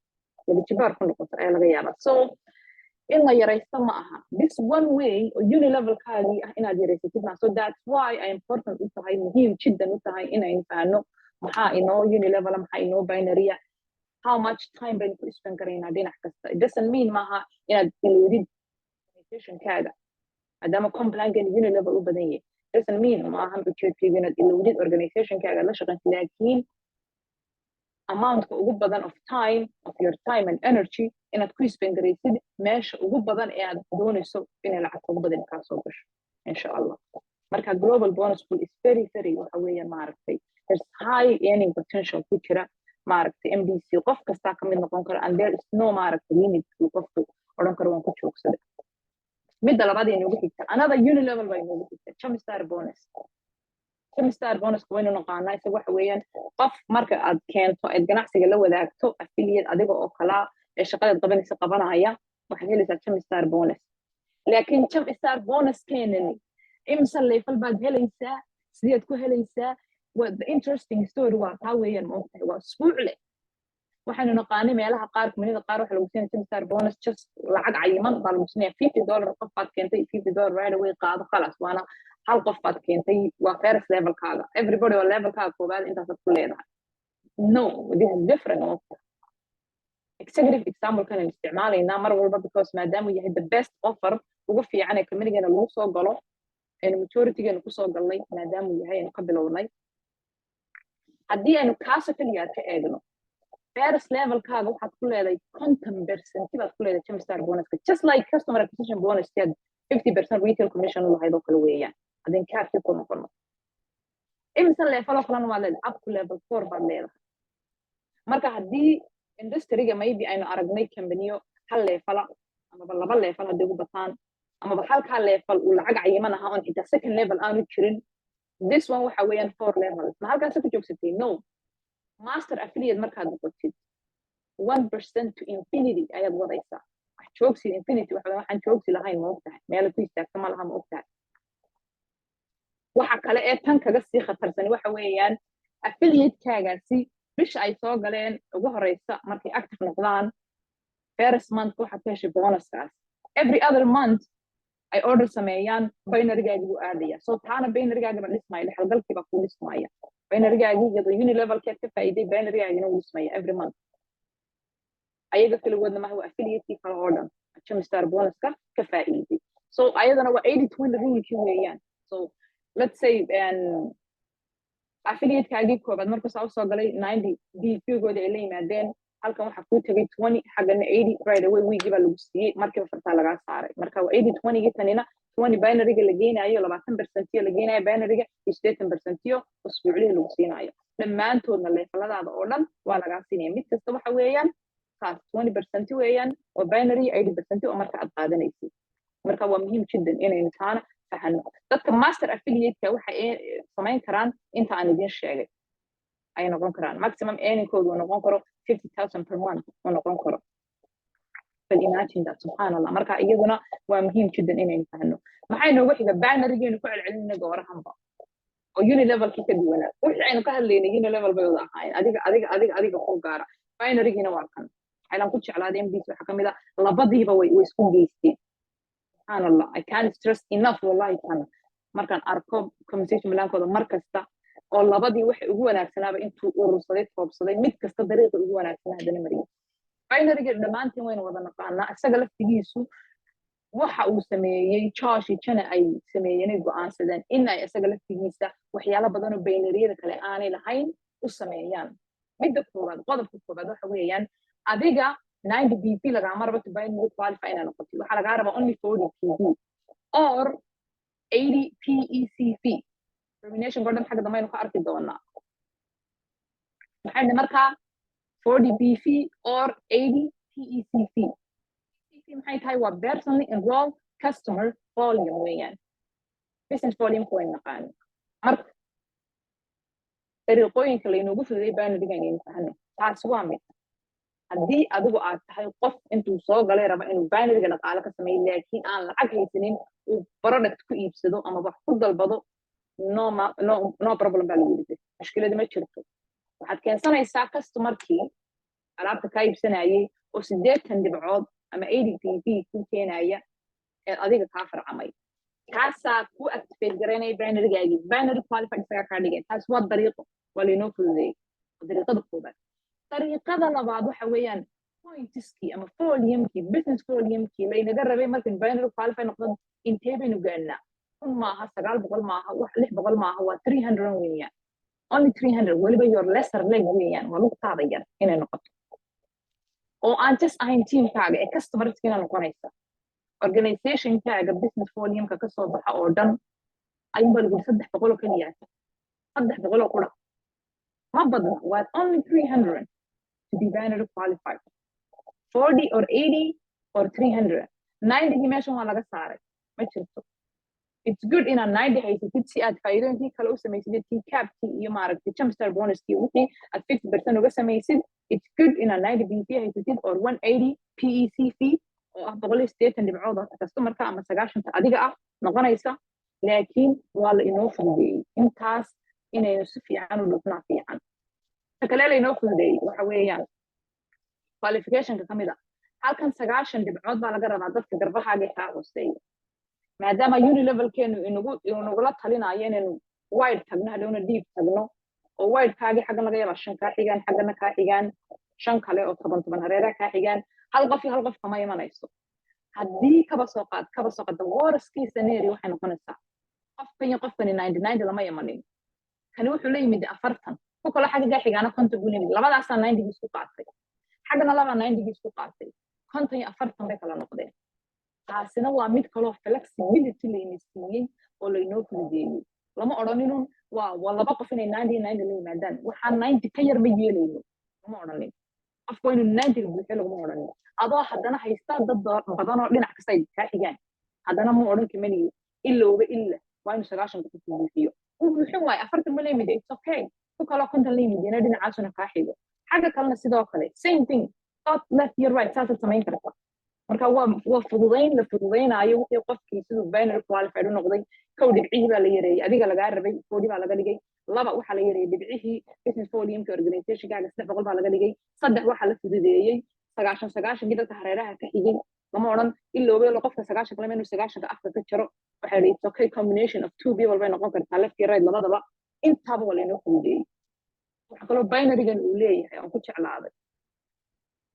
[SPEAKER 1] laba jibaar ku noqoto ayaa laga yaabaa. So in la yaraysto ma aha this one way oo unilevelkaagii ah inaad yaraysatid ma. So that's why ay important u tahay, muhiim jiddan u tahay inaynu fahanno maxaa inoo unilevel, maxaa inoo binarya, how much time baynu ku spend karaynaa dhinac kasta. It doesn't mean maaha inaad iloodid Organizationkaaga, maadaama comp plankan unilevel u badan yahay, doesn't mean, ma ahan ujeedkaygu inaad ilowdid organizationkaaga la shaqaynsid, laakiin amountka ugu badan of time, of your time and energy, inaad ku spend garaysid meesha ugu badan ee aad doonayso inay lacagta ugu badan kaa soo gasho, insha Allah. Marka global bonus pool is very very, waxa weeyaan, maaragtay, there's high earning potential ku jira, maaragtay, MDC. Qof kastaa ka mid noqon karo and there is no, maaragtay, limit uu qofku odhan karo waan ku joogsaday. Midda labaad ee inoogu xigta, another unilevel baa inoogu xigta, Jumpstart bonus. Jumpstart bonuska waynu naqaanaa. Isaga waxa weeyaan qof marka aad keento aad ganacsiga la wadaagto, affiliate adiga oo kalaa ee shaqadaad qabanaysa qabanaya, waxaad helaysaa Jumpstart bonus. Laakiin Jumpstart bonus keenani imsa level baad helaysaa? Sideed ku helaysaa? Waa the interesting story, waa taa weeyaan, ma ogtahay? Waa isbuuc leh. Waxaynu naqaanay meelaha qaar, kumanida qaar, waxa lagu siinaya Jumpstart bonus just lacag cayiman baa lagu siinaya. $50 qof baad keentay, $50 right away qaado, khalas. Waana hal qof baad keentay, waa first levelkaaga. Everybody oo levelkaaga koowaad intaasaad ku leedahay. No, this is different, ma ogtahay? Executive example kan isticmaalaynaa mar walba because maadaama uu yahay the best offer ugu fiican ee companygana lagu soo galo, aynu majoritygeenu kusoo galnay, maadaama uu yahay aynu ka bilownay. Haddii aynu kaasoo keliya aad ka eegno, first levelkaaga waxaad ku leedahay 50% baad ku leedahay Jumpstart bonuska, just like customer acquisition bonus aad 50% retail commission u lahayd oo kale weeyaan. Haddeen kaarkii ku noqono, imise level oo kalena waad leedahay? Up to level four baad leedahay. Marka haddii industryga maybe aynu aragnay kambaniyo hal levela amaba laba level haddii ugu bataan, amaba halkaa level uu lacag cayiman ahaa oon xitaa second level aanu jirin, this one waxa weeyaan four levels. Ma halkaasa ku joogsatay? No. Master affiliate markaad noqotid, 1% to infinity ayaad wadaysaa. Wax joogsi infinity waxa waxaan joogsi lahayn, ma ogtahay? Meel ku istaagta ma laha, ma ogtahay? Waxa kale ee tan kaga sii khatarsani waxa weeyaan affiliate-kaagaasi bisha ay soo galeen ugu horeysa, markay active noqdaan, first month waxaad ka heshay bonuskaas. Every other month ay order sameeyaan, binarygaagi buu aadaya. So taana binarygaagi ba dhismaya, dhexalgalkii baa kuu dhismaya. Binarygaagi iyadoo unilevelkeed ka faa'iiday, binarygaagina wuu dhismaya every month. Ayaga kaligoodna maaha, waa affiliate-kii kale oo dhan Jumpstart bonuska ka faa'iiday. So ayadana waa 80-20 rulekii weeyaan. So let's say affiliate-kaagii koobaad markuu saa usoo galay, 90 BV-gooda ay la yimaadeen, halkan waxaa kuu tegay 20, xaggana 80. Right away wiigii baa lagu siiyey, markiiba fartaa lagaa saaray. Marka waa 80-20gii. Tanina 20 binaryga la geynayo, 20%-yo la geynayo binaryga iyo 80%-yo usbuuclihii lagu siinayo. Dhammaantoodna leveladaada oo dhan waa lagaa siinaya. Mid kasta waxa weeyaan saas, 20% weeyaan oo binary, 80% oo marka aad qaadanaysid. Marka waa muhiim jiddan inaynu taana fahano. Dadka master affiliate-ka waxay samayn karaan inta aan idin sheegay ay noqon karaan. Maximum earningkoodu uu noqon karo 50,000 per month uu noqon karo. Bal imagine that, subxaan Allah. Marka iyaduna waa muhiim jiddan inaynu fahno. Maxay noogu xiga? Binarygeenu ku celcelinayna goorahanba oo unilevelkii ka duwanaa. Wixii aynu ka hadlaynay unilevel bay wada ahaayeen, adiga, adiga, adiga, adiga ku gaara. Binarygiina waa kan. Waxaylaan ku jeclaaday MDC waxaa kamid a labadiiba way isku geysteen. Subxaan Allah, I can't stress enough, wallahi. Kan markaan arko compensation plankooda mar kasta oo labadii waxay ugu wanaagsanaaba intuu urursaday, toobsaday, mid kasta dariiqi ugu wanaagsanaa haddana mariyay. Binaryga dhammaantiin waynu wada naqaanaa. Isaga laftigiisu waxa uu sameeyey, Josh iyo Jenna ay sameeyeen, ay go'aansadeen in ay isaga laftigiisa waxyaalo badan oo binaryada kale aanay lahayn u sameeyaan. Midda koowaad, qodobka koowaad waxa weeyaan, adiga 90 BV lagaama rabo to binary qualify inaad noqotid. Waxaa lagaa rabaa only 40 PV or 80 PECV. Termination gordon xagga dambe aynu ka arki doonaa. Maxay markaa 40 BV or 80 PECV? PECV maxay tahay? Waa personally enrolled customer volume weeyaan. Business volume waynu naqaano. Marka dariiqooyinka laynoogu fududay binaryga inaynu fahno, taasi waa mid. Haddii adigu aad tahay qof intuu soo galay raba inuu binaryga dhaqaale ka sameeyo, laakiin aan lacag haysanin uu product ku iibsado ama wax ku dalbado, no, no, no problem baa lagu yidhi, mushkilada ma jirto. Waxaad keensanaysaa customerkii alaabta kaa iibsanayay oo 80 dhibcood ama 80 PV ku keenaya ee adiga kaa farcamay. Kaasaa ku activate garaynaya binarygaagii, binary qualified isagaa kaa dhigay. Taas waa dariiqo, waa laynoo fududeeyey, waa dariiqada koobaad. Dariiqada labaad waxa weeyaan Pointskii ama volumekii, business volumekii laynaga rabay markan binary qualify noqdo, intee baynu gaadhnaa? 1000 maaha, 900 maaha, wax 600 maaha, waa 300 weeyaan, only 300. Weliba your lesser leg weeyaan, waa lugtaada yar inay noqoto oo aan just ahayn teamkaaga ee customerskiina noqonaysa. Organizationkaaga business volumeka kasoo baxa oo dhan ayuunbaa lagu yidhi 300 oo keliyaata, 300 oo qura, ma badna. Waa only 300 to be binary qualified, 40 or 80 or 300. 90gii meeshan waa laga saaray, ma jirto. It's good inaad 90 haysatid si aad faa'iidooyinkii kale u samaysid, tii capkii iyo, maaragtay, jumpstart bonuskii, wixii aad 50% uga samaysid. It's good inaad 90 BV haysatid or 180 PECV oo ah 180 dhibcood oo customerka ama 90-ta adiga ah noqonaysa. Laakiin waa la inoo fududeeyey intaas inaynu si fiican u dhufnaa fiican. Ta kale la inoo fududeeyey waxa weeyaan qualificationka ka mid a halkan, 90 dhibcood baa laga rabaa dadka garbahaaga kaa hooseeya, maadaama unilevelkeenu inagu inagula talinayo inaynu wide tagno, hadhowna deep tagno, oo widekaagii xaggan laga yaabaa shan kaa xigaan, xaggana kaa xigaan shan kale oo toban toban hareeraha kaa xigaan. Hal qof iyo hal qof kama imanayso. Haddii kaba soo qaad the worst case scenario, waxay noqonaysaa qofkan iyo qofkani 90 90 lama imanin. Kani wuxuu la yimid 40, ku kaloo xagga kaa xigaana 50 buu la yimid. Labadaasaa 90-gii isku qaatay, xaggana labaa 90-gii isku qaatay, 50 iyo 40 bay kala noqdeen. Taasina waa mid kaloo flexibility layna siiyey oo laynoo fududeeyey. Lama odhaninun waa laba qof inay 90 90 la yimaadaan, waxaa 90 ka yar ma yeelayno, lama odhanin. Qofku waa inuu 90-ga buuxiyo laguma odhanin. Adoo haddana haysta dad badan oo dhinac kasta ay kaa xigaan, haddana ma odhan kamaniyo ilowba ila waa inuu 90-ka qofku buuxiyo. Uu buuxin waayo, 40 ma la yimid, it's okay. Ku kaloo 50 la yimid dhinacaasuna kaa xigo, xagga kalena sidoo kale, same thing, thought left iyo right saasaad samayn kartaa. Marka waa fududayn la fududaynaayo wixii qofkii siduu binary qualified u noqday. Kow, dhibcihii baa la yareeyey adiga lagaa rabay, 40 baa laga dhigay. Laba, waxaa la yareeyey dhibcihii business volumeka organizationkaaga, 300 baa laga dhigay. Saddex, waxaa la fududeeyey 90 90-kii dadka hareeraha ka xigay. Lama odhan ilowbeelo qofka 90 lama inuu 90-ka afka ka jaro. Waxaa yidhi it's okay, combination of two people bay noqon kartaa, left iyo right labadaba. Intaaba waa laynoo fududeeyey. Waxaa kaloo binarygan uu leeyahay oon ku jeclaaday,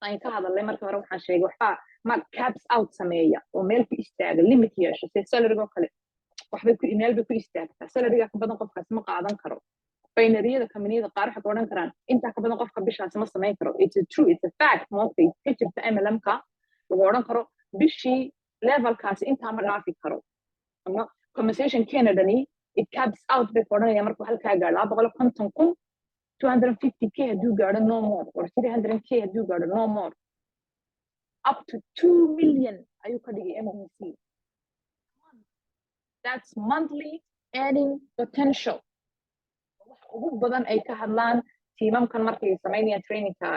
[SPEAKER 1] aan ka hadalnay markii hore, waxaan sheegay waxbaa ma caps out sameeya oo meel ku istaaga, limit yeesho, sida salarygoo kale. Waxbay ku meel bay ku istaagtaa, salaryga ka badan qofkaasi ma qaadan karo. Binaryada kambaniyada qaar waxay ku odhan karaan intaa ka badan qofka bishaasi ma samayn karo. It's a true, it's a fact moogtay ka jirta MLM-ka lagu odhan karo bishii levelkaasi intaa ma dhaafi karo, ama compensation Canadani it caps out bay ku odhanaya markuu halkaa gaadho 250,000, 250K hadduu gaadho, no more, or 300K hadduu gaadho, no more. Up to 2 million ayuu ka dhigay MDC. That's monthly earning potential. Wax ugu badan ay ka hadlaan teamamkan markay samaynayaan trainingka,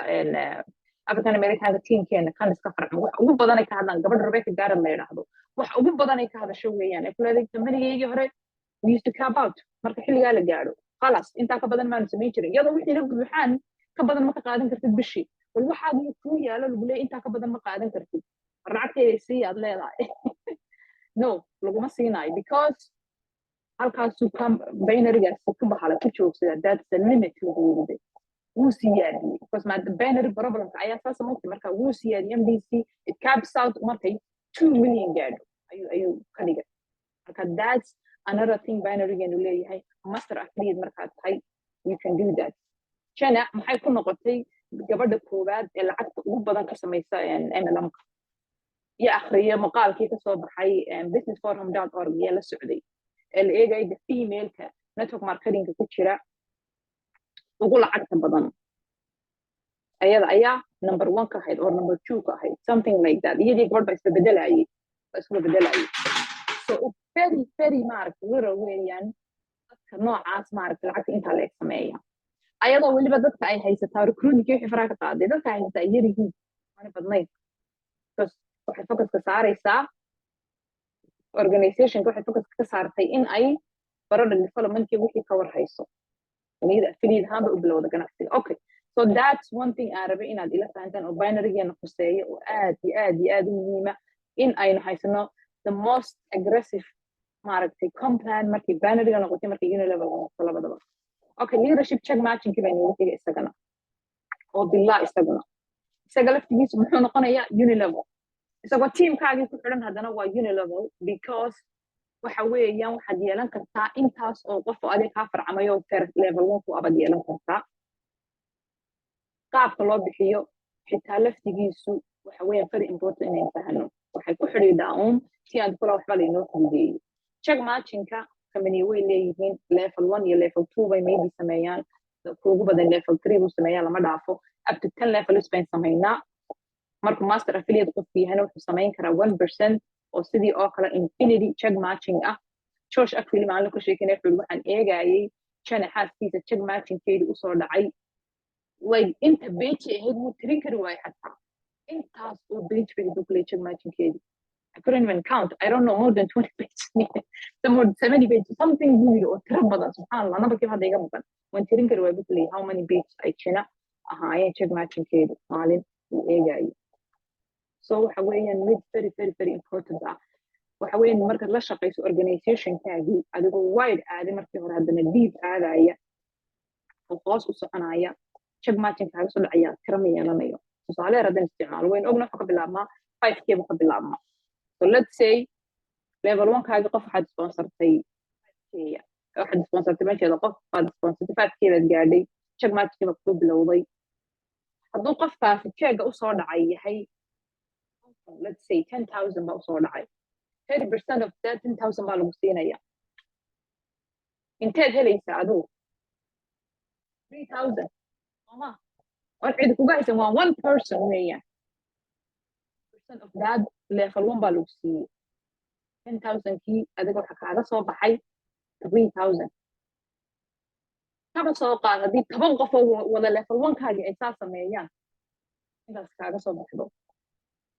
[SPEAKER 1] African Americanka teamkeena kan iska farcmo, wax ugu badan ay ka hadlaan, gabadha Rebecca Garrett la yidhaahdo, wax ugu badan ay ka hadasho weeyaan ay ku leedahay kambanigayagii hore we used to cap out marka xilligaa la gaadho, khalas, intaa ka badan maanu samayn jirin. Iyadoo wixiina buuxaan, ka badan ma ka qaadan kartid bishii. Wal waxaad kuu yaalo lagu leeyahay intaa ka badan ma qaadan kartid, war lacagteeda sii aad leedahay. No, laguma siinaayo, because halkaasuu ka binarygaasi ku bahala ku joogsada. That's the limit lagu yidhi. Wuu siyaadiyey because maada binary problemka ayaa saasa mogtay. Marka wuu siyaadiyey MDC, it caps out markay 2 million gaadho ayuu ka dhigay. Marka that's another thing binarygeenu leeyahay. Master affiliate markaad tahay, you can do that. Jana maxay ku noqotay gabadha koowaad ee lacagta ugu badan ka samaysa MLM-ka? Iyo akhriyo maqaalkii kasoo baxay businessforum.org yaa la socday ee la eegaya the femaleka network marketingka ku jira ugu lacagta badan? Ayada ayaa number one ka ahayd or number two ka ahayd, something like that. Iyadii gabadh baa isbabedelayay, baa isku bedelayay. So it's very very, maaragta, little weeyaan dadka noocaas, maaragta, lacagta intaa la eg sameeya, ayadoo weliba dadka ay haysataa recruitingkii wixii faraha ka qaaday, dadka ay haysataa ay yar yihiin, aanay badnayn, because waxay focuska saaraysaa organizationka, waxay focuska ka saartay in ay product developmentkii wixii ka war hayso. Iyada affiliate ahaan bay u bilowda ganacsiga. Okay, so that's one thing aan rabay inaad ila fahantaan oo binarygeena khuseeyo oo aad iyo aad iyo aad u muhiima, in aynu haysano the most aggressive, maaragtay, comp plan markay binaryga noqotay, markay unilevel noqoto, labadaba. Okay, leadership check matchingkii baa inoogu xigay isagana oo bilaa isaguna. Isaga laftigiisu muxuu noqonayaa? Unilevel. Isagoo teamkaagii ku xidhan haddana waa unilevel, because waxa weeyaan waxaad yeelan kartaa intaas oo qof oo adiga kaa farcamayo first level one ku abaad yeelan kartaa. Qaabka loo bixiyo xitaa laftigiisu waxa weeyaan very important inaynu fahano. Waxay ku xidhiidhaa uun si aan kula waxba laynoo fududeeyo. Check matchingka company way leeyihiin, level one iyo level two bay maybe sameeyaan, kuugu badan level three buu sameeyaa, lama dhaafo. Up to 10 levels bayn samaynaa. Markuu master affiliate qofku yahana, wuxuu samayn karaa 1% oo sidii oo kale infinity check matching ah. Josh actually maalin ka sheekinay, wuxuu yidhi, waxaan eegayay Jana xaaskiisa check matchingkeedii usoo dhacay, like inta page ahayd wuu tirin kari waayay. Xataa intaas oo page bay buu kuley check matchingkeedii. I couldn't even count. I don't know, more than 20 pages, some more 70 pages, something buu yidhi oo tiro badan. Subxaan Allah, nambarkiiba hadda iga maqan. Waan tirin kari waay buu kuley how many pages ay Jina ahaayeen check matchingkeedu maalin uu eegayo. So waxa weeyaan mid very, very, very important ah. Waxa weeyaan markaad la shaqayso organizationkaagii, adigoo wide aaday markii hore, haddana deep aadaya oo hoos u soconaya, check matching kaaga soo dhacaya tiro ma yeelanayo. Tusaale yar haddaan isticmaalo, waynu ogna wuxuu ka bilaabmaa 5K buu ka bilaabmaa. So let's say level one kaagi qof waxaad sponsortay 5K, waxaad sponsortay meesheeda, qof baad sponsortay, 5K baad gaadhay, check matching baad kusoo bilowday. Hadduu qofkaasi jeega usoo dhacay yahay, let's say 10,000 baa usoo dhacay, 30% of that 10,000 baa lagu siinaya. Inteed helaysaa adigu? 3,000 sooma? War cidi kuga haysan, waa one person weeyaan. Percent of that level one baa lagu siiyey 10,000 kii, adiga waxa kaaga soo baxay 3,000. Kaba soo qaad haddii 10 qof oo wada level one kaagii ay saa sameeyaan, intaas kaaga soo baxdo,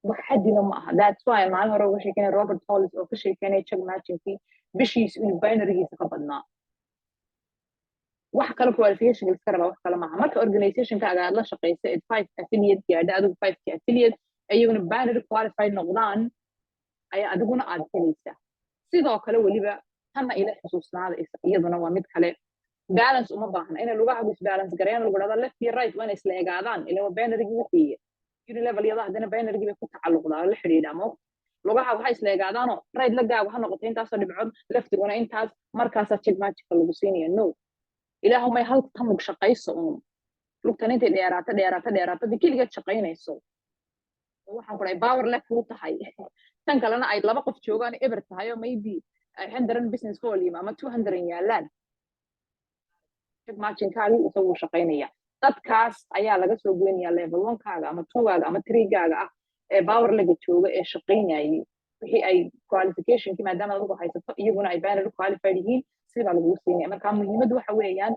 [SPEAKER 1] wax xadina ma aha. That's why maalin hore uga sheekeynay Robert Hollis oo ka sheekeynay check matchingkii bishiis inuu binarygiisa ka badnaa. Wax kale qualification iska rabaa, wax kale maaha. Marka organizationkaaga aad la shaqeysa ed five affiliate gaadha, adigu five k affiliate, iyaguna binary qualified noqdaan, ayaa adiguna aad helaysaa. Sidoo kale weliba tanna ila xusuusnaada, iyaduna waa mid kale. Balance uma baahna inay lugahagu isbalance gareeyaan, lagu dhahdo left iyo right waa inay isla egaadaan, ila waa binarygii wixii unilevel iyada haddana binarygii bay ku tacalluqdaa oo la xidhiidhaa. Mo lugaha waxay isla egaadaanoo right lagaagu ha noqoto intaasoo dhibcood, leftiguna intaas, markaasaa check matchka lagu siinaya? No, ilaahu may hal tan lug shaqayso uun, lugtan intay dheeraato, dheeraato, dheeraato, dee keligeed shaqaynayso oo waxaan ku dhahay power leg kuu tahay, tan kalena ay laba qof joogaan eber tahay oo maybe 100 business volume ama 200 yaalaan, check matchingkaagii isagu shaqaynaya. Dadkaas ayaa laga soo goynaya level one-kaaga ama two-gaaga ama three-gaaga ah ee power lega jooga ee shaqaynayay, wixii ay qualificationkii maadaama adigu haysato, iyaguna ay binary qualified yihiin, sibaa lagugu siinaya. Marka muhiimaddu waxa weeyaan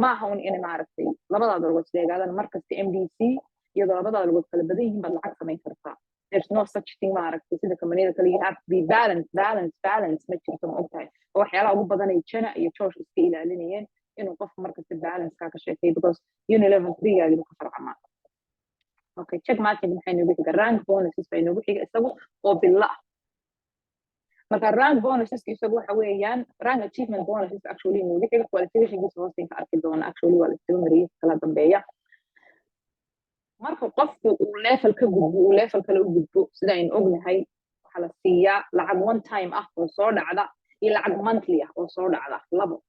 [SPEAKER 1] maaha un in maaragtay labadaada lugood isleegaadaan markasta MDC. Iyadoo labadaada lugood kala badan yihiin baad lacag samayn kartaa. There's no such thing, maaragtay, sida kambaniyada kale you have to be balance, balance, balance ma jirto. Ma ogtahay oo waxyaalaha ugu badanay Jana iyo Josh iska ilaalinayeen inuu qofku markasta balance-kaa ka sheekay, because unilevel three-gaagi buu ka farcamaa. Okay, check matching maxay noogu xiga? Rank bonuses bay noogu xiga, isagu oo bilo ah. Marka rank bonuses isagu waxa weeyaan rank achievement bonuses actually noogu xiga. Qualificationkiisa hoosten ka arki doona. Actually waa la isdaba mariyay kala dambeeya. Marka qofku uu level ka gudbo, uu level kale u gudbo, sida aynu ognahay, waxaa la siiyaa lacag one time ah oo soo dhacda iyo lacag monthly ah oo soo dhacda, labo.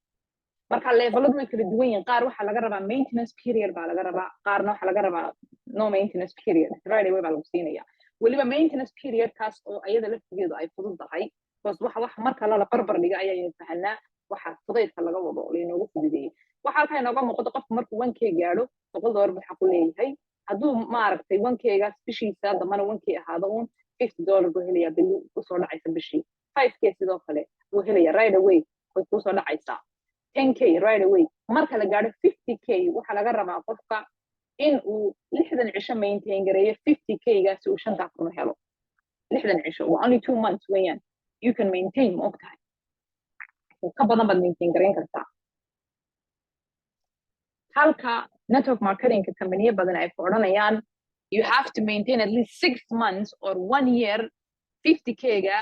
[SPEAKER 1] Marka leveladu way kala duwan yihiin. Qaar waxaa laga rabaa maintenance period baa laga rabaa, qaarna waxaa laga rabaa no maintenance period, right away baa lagu siinaya. Weliba maintenance periodkaas oo ayada laftigeedu ay fudud tahay, because waxa marka lala barbar dhiga ayaynu fahanaa waxa fudaydka laga wado laynoogu fududeeyey. Waxa halkaa inooga muuqdo, qofku markuu 1K gaadho, $100 buu xaq u leeyahay. Hadduu maaragtay 1K-gaas bishiisa dambana 1K ahaado uun, $50 buu helayaa bili usoo dhacaysa bishii. 5K sidoo kale wuu helaya, right away way kuusoo dhacaysaa. 10K right away. Marka la gaadho 50K, waxaa laga rabaa qofka in uu 60 cisho maintain gareeyo 50K-gaasi uu shantaa kun u helo. 60 cisho waa only 2 months weeyaan. You can maintain, ma og tahay, ka badan baad maintain garayn kartaa. Halka network marketingka kambaniyo badan ay ku odhanayaan you have to maintain at least 6 months or one year 50K-ga.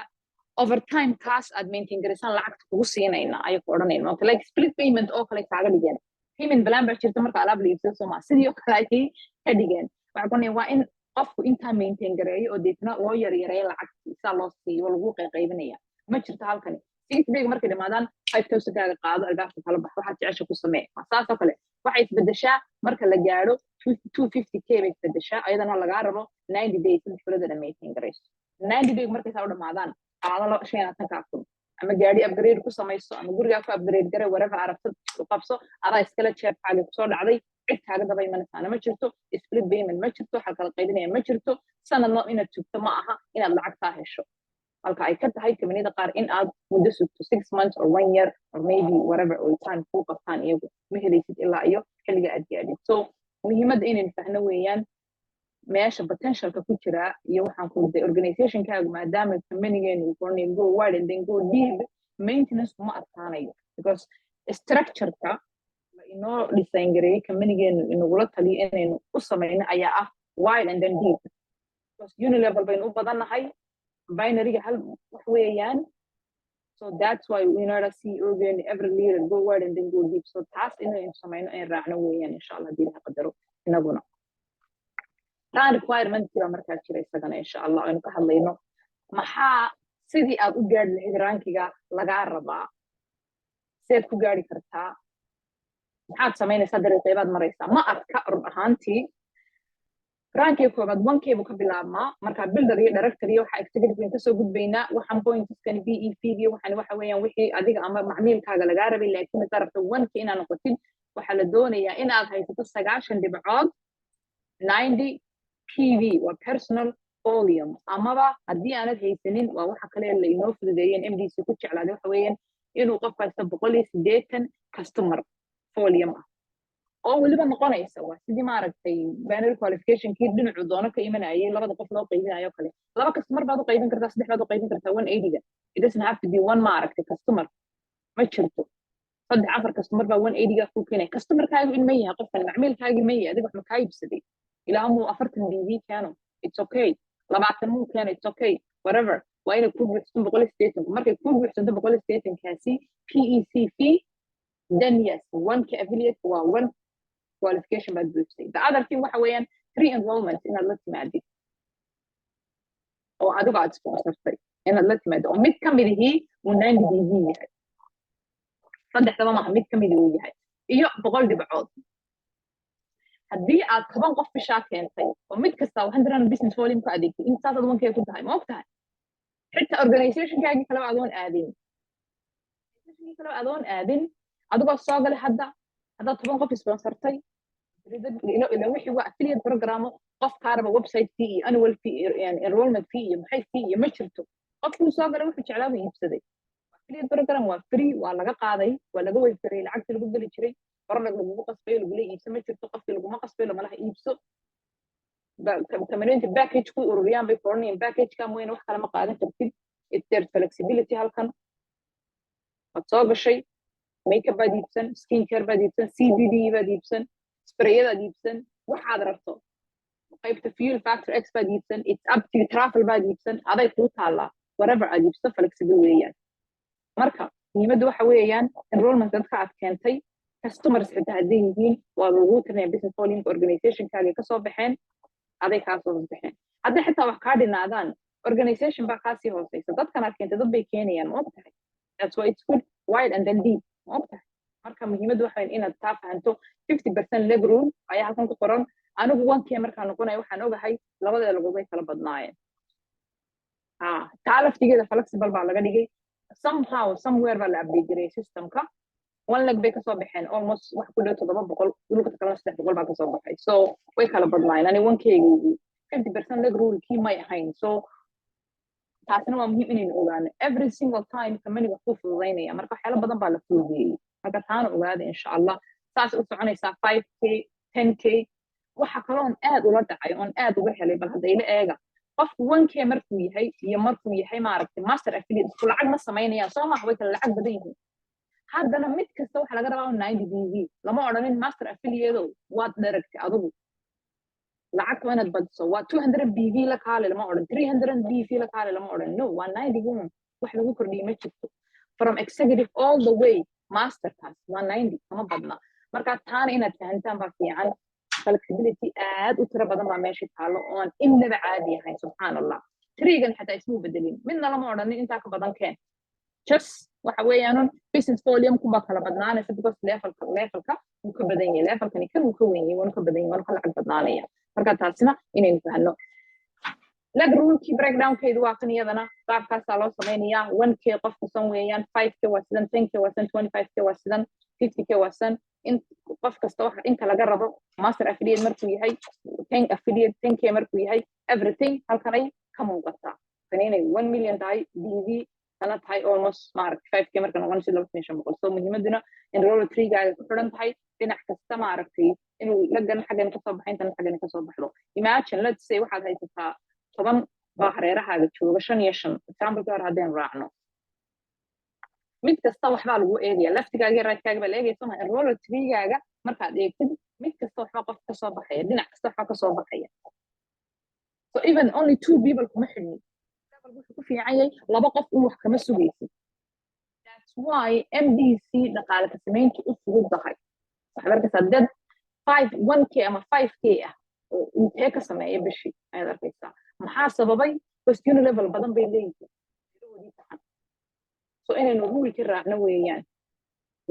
[SPEAKER 1] Over time kaas aad maintain garaysaan lacagta kugu siinayna ayay ku odhanayaan. Marka like split payment oo kale kaaga dhigeen. Payment plan baa jirta marka alaab la iibsado, soo maa? Sidii oo kale ayay ka dhigeen. Waxaa kuonaya waa in qofku intaa maintain gareeyo oo deetna loo yaryareeyo lacagtii, saa loo siiyo, lagu qayqaybinaya. Ma jirto halkani. 60 day markay dhamaadaan, 5,000 kaaga qaado, albaabka kala bax, waxaad jecesha ku samee. Waa saasoo kale. Waxay isbedeshaa marka la gaadho 250K bay isbedeshaa. Ayadana lagaa rabo 90 days, 3 bilood ina maintain garayso. 90 day markay saa u dhamaadaan, qaado 25-kaa kun, ama gaari upgrade ku samayso ama gurigaa ku upgrade gare, whatever arabtad u qabso, adaa iskala. Jeebkaaga kusoo dhacday, cid kaaga daba imanaysaana ma jirto. Split payment ma jirto, waxaa kala qaybinaya ma jirto. Sanadna inaad sugto ma aha inaad lacagtaa hesho, halka ay ka tahay kambaniyada qaar in aad muddo sugto, 6 months or one year or maybe whatever oy time kuu qabtaan iyagu. Ma helaysid ilaa iyo xilliga aad gaadhid. So muhiimadda inaynu fahno weeyaan meesha potentialka ku jiraa iyo waxaan ku day organizationkaagu, maadaama companygeenu uu koranay go wide and then go deep. Maintenance kuma adkaanayo because structureka la inoo design gareeyey, companygeenu inagula taliyo inaynu u samayno, ayaa ah wide and then deep, because unilevel baynu u badannahay, binaryga hal wax weeyaan. So that's why we know that CEO-geenu, every leader, go wide and then go deep. So taas inaynu samayno, in raacno weeyaan, insha Allah, hadii Ilaha qadaro. Inaguna rank requirement baa markaa jira isagana, insha Allah, aynu ka hadlayno. Maxaa sidii aad u gaadhi lahayd rankiga lagaa rabaa? Sideed ku gaadhi kartaa? Maxaad samaynaysaa? Dariiqeebaad maraysaa? Ma adka run ahaantii. Rankiga koobaad 1K buu ka bilaabmaa. Marka builder iyo director iyo waxa executive bayn kasoo gudbaynaa. Waxaan pointskan BEV iyo waxaan waxa weeyaan wixii adiga ama macmiilkaaga lagaa rabay. Laakiin haddaad rabto 1K inaad noqotid, waxaa la doonayaa inaad haysato 90 dhibcood, 90 PV, waa personal volume. Amaba haddii aanad haysanin, waa waxa kale la inoo fududeeyeen, MDC ku jeclaaday, waxa weeyaan inuu qofku haysto 180 customer volume ah, oo weliba noqonaysa waa sidii maaragtay binary qualificationkii dhinacuu doono ka imanayay, labada qof loo qaybinayo kale. Laba customer baad u qaybin kartaa, saddex baad u qaybin kartaa 180-ga. It doesn't have to be one, maaragtay, customer ma jirto. Saddex, afar customer baa 180-ga kuu keenaya. Customerkaagu in ma yahay qofkan macmiilkaagi ma yahay, adiga wax ma kaa iibsaday? Ilaa muu 40 PV keeno, it's okay. 20 muu keeno, it's okay. Whatever, waa inay kuu buuxsanto 180. Markay kuu buuxsanto 180-kaasi PECV, then yes, 1K affiliate waa one qualification baad buuxsay. The other thing waxa weeyaan three enrollments inaad la timaadid oo adigo aad sponsortay inaad la timaadid, oo mid ka midihii uu 90 PV yahay. Saddexdaba maaha, mid ka midi uu yahay, iyo 100 dhibcood. Haddii aad 10 qof bishaa keentay oo mid kasta 100 business volume ku adeegtay, intaasaad 1K ku tahay. Ma og tahay xitaa organizationkaagii kaleba adoon aadin, organizationkii kaleba adoon aadin, adigoo soo galay hadda, haddaad 10 qof sponsortay? Ila wixii waa affiliate program. Qof kaa raba website fee iyo annual fee iyo enrollment fee iyo maxay fee iyo ma jirto. Qofkuu soo galay wuxuu jeclaa buu iibsaday. Affiliate program waa free, waa laga qaaday, waa laga waive garay lacagtii lagu geli jiray. Product lagugu qasbayo, lagula iibso ma jirto. Qofkii laguma qasbayo, lamalaha iibso. Tamariinta package ku ururiyaan bay koranayaan, packageka mooyane wax kale ma qaadan kartid. It's their flexibility. Halkan waad soo gashay, makeup baad iibsan, skin care baad iibsan, CBD baad iibsan, sprayadaad iibsan, waxaad rabto, qaybta Fuel Factor X baad iibsan, it's up to you. Travel baad iibsan, aday kuu taallaa. Whatever aad iibsato, flexible weeyaan. Marka muhiimaddu waxa weeyaan enrollment dadka aad keentay, customers xitaa hadday yihiin, waa lagu tirinaya business volume. Organizationkaagay kasoo baxeen, aday kaa soo hoos baxeen. Hadday xitaa wax kaa dhinaadaan, organization baa kaasii hooseysa. Dadkan aad keentay dad bay keenayaan, ma og tahay? That's why it's good, wide and then deep, ma og tahay? Marka muhiimaddu waxa weyn inaad taa fahanto. 50% leg rule ayaa halkan ku qoran. Anigu 1K markaan noqonaya, waxaan ogahay labada lagood way kala badnaayeen. Ha, taa laftigeeda flexible baa laga dhigay. Somehow, somewhere baa la update gareeyay systemka. One leg bay kasoo baxeen almost wax ku dhow 700, dhulka kalena 300 baa kasoo baxay. So way kala badnaayeen. Ani 1K-gaygii 50% leg rule-kii may ahayn. So taasina waa muhiim inaynu ogaano. Every single time company wax kuu fududaynaya. Marka waxyaalo badan baa la fududeeyey. Marka taana ogaada, insha Allah. Saas u soconaysaa, 5K, 10K. Waxa kaloon aad ula dhacay oon aad uga helay, bal hadda ila eega: qofku 1K markuu yahay iyo markuu yahay, maaragtay, master affiliate, isku lacag ma samaynayaan, soo maha? Way kala lacag badan yihiin. Haddana mid kasta waxaa laga rabaa 90 PV. Lama odhanin master affiliate waad dheragtay, adigu lacagta waa inaad badiso, waa 200 PV la kaale lama odhan, 300 PV la kaale lama odhan. No, waa 90 un, wax lagu kordhiyey ma jirto. From executive all the way masterkaas waa 90, kama badna. Marka taana inaad fahantaan baa fiican. Flexibility aad u tiro badan baa meesha taallo oon innaba caadi ahayn. Subxaan Allah, trigan xataa ismuu bedelin, midna lama odhanin intaa ka badan keen. Just waxa weeyaanun business volume kunbaa kala badnaanaysa, because levelka wuu ka badan yahay, levelkani kan wuu ka weyn yahay, waanu ka badan yahay, waanu ka lacag badnaanaya. Marka taasina inaynu fahanno. Leg rulekii breakdownkeedu waa kan. Iyadana qaabkaasaa loo samaynayaa. 1K qofku san weeyaan, 5K waa sidan, 10K waa sidan, 25K waa sidan, 50K waa sidan. In qof kasta waxa inta laga rabo, master affiliate markuu yahay, 10 affiliate, 10K markuu yahay, everything halkanay ka muuqataa. Tani inay 1 million tahay DV, kana tahay almost, maaragtay, 5K marka noqonayso 2500. So muhiimaduna enroller treegaaga ku xidhan tahay dhinac kasta, maaragtay, inuu lagan xaggan kasoo baxay, intan xaggan kasoo baxdo. Imagine, let's say waxaad haysataa 10 baa hareerahaaga jooga, shan iyo shan, exampleka hore haddaynu raacno. Mid kasta waxbaa lagu eegaya, leftigaaga iyo rightkaaga baa la eegaya, soma? Enroller treegaaga markaad eegtid, mid kasta waxbaa qof kasoo baxaya, dhinac kasta waxbaa kasoo baxaya. So even only two people kuma xidhni. Wuxuu ku fiican yahay, laba qof un wax kama sugaysid. That's why MDC dhaqaale ka samayntu u fudud tahay. Waxaad arkaysaa dad five 1K ama 5K ah oo intee ka sameeya bishii ayaad arkaysaa. Maxaa sababay? Because unilevel badan bay leeyihiin taxan. So inaynu ruleki raacno weeyaan: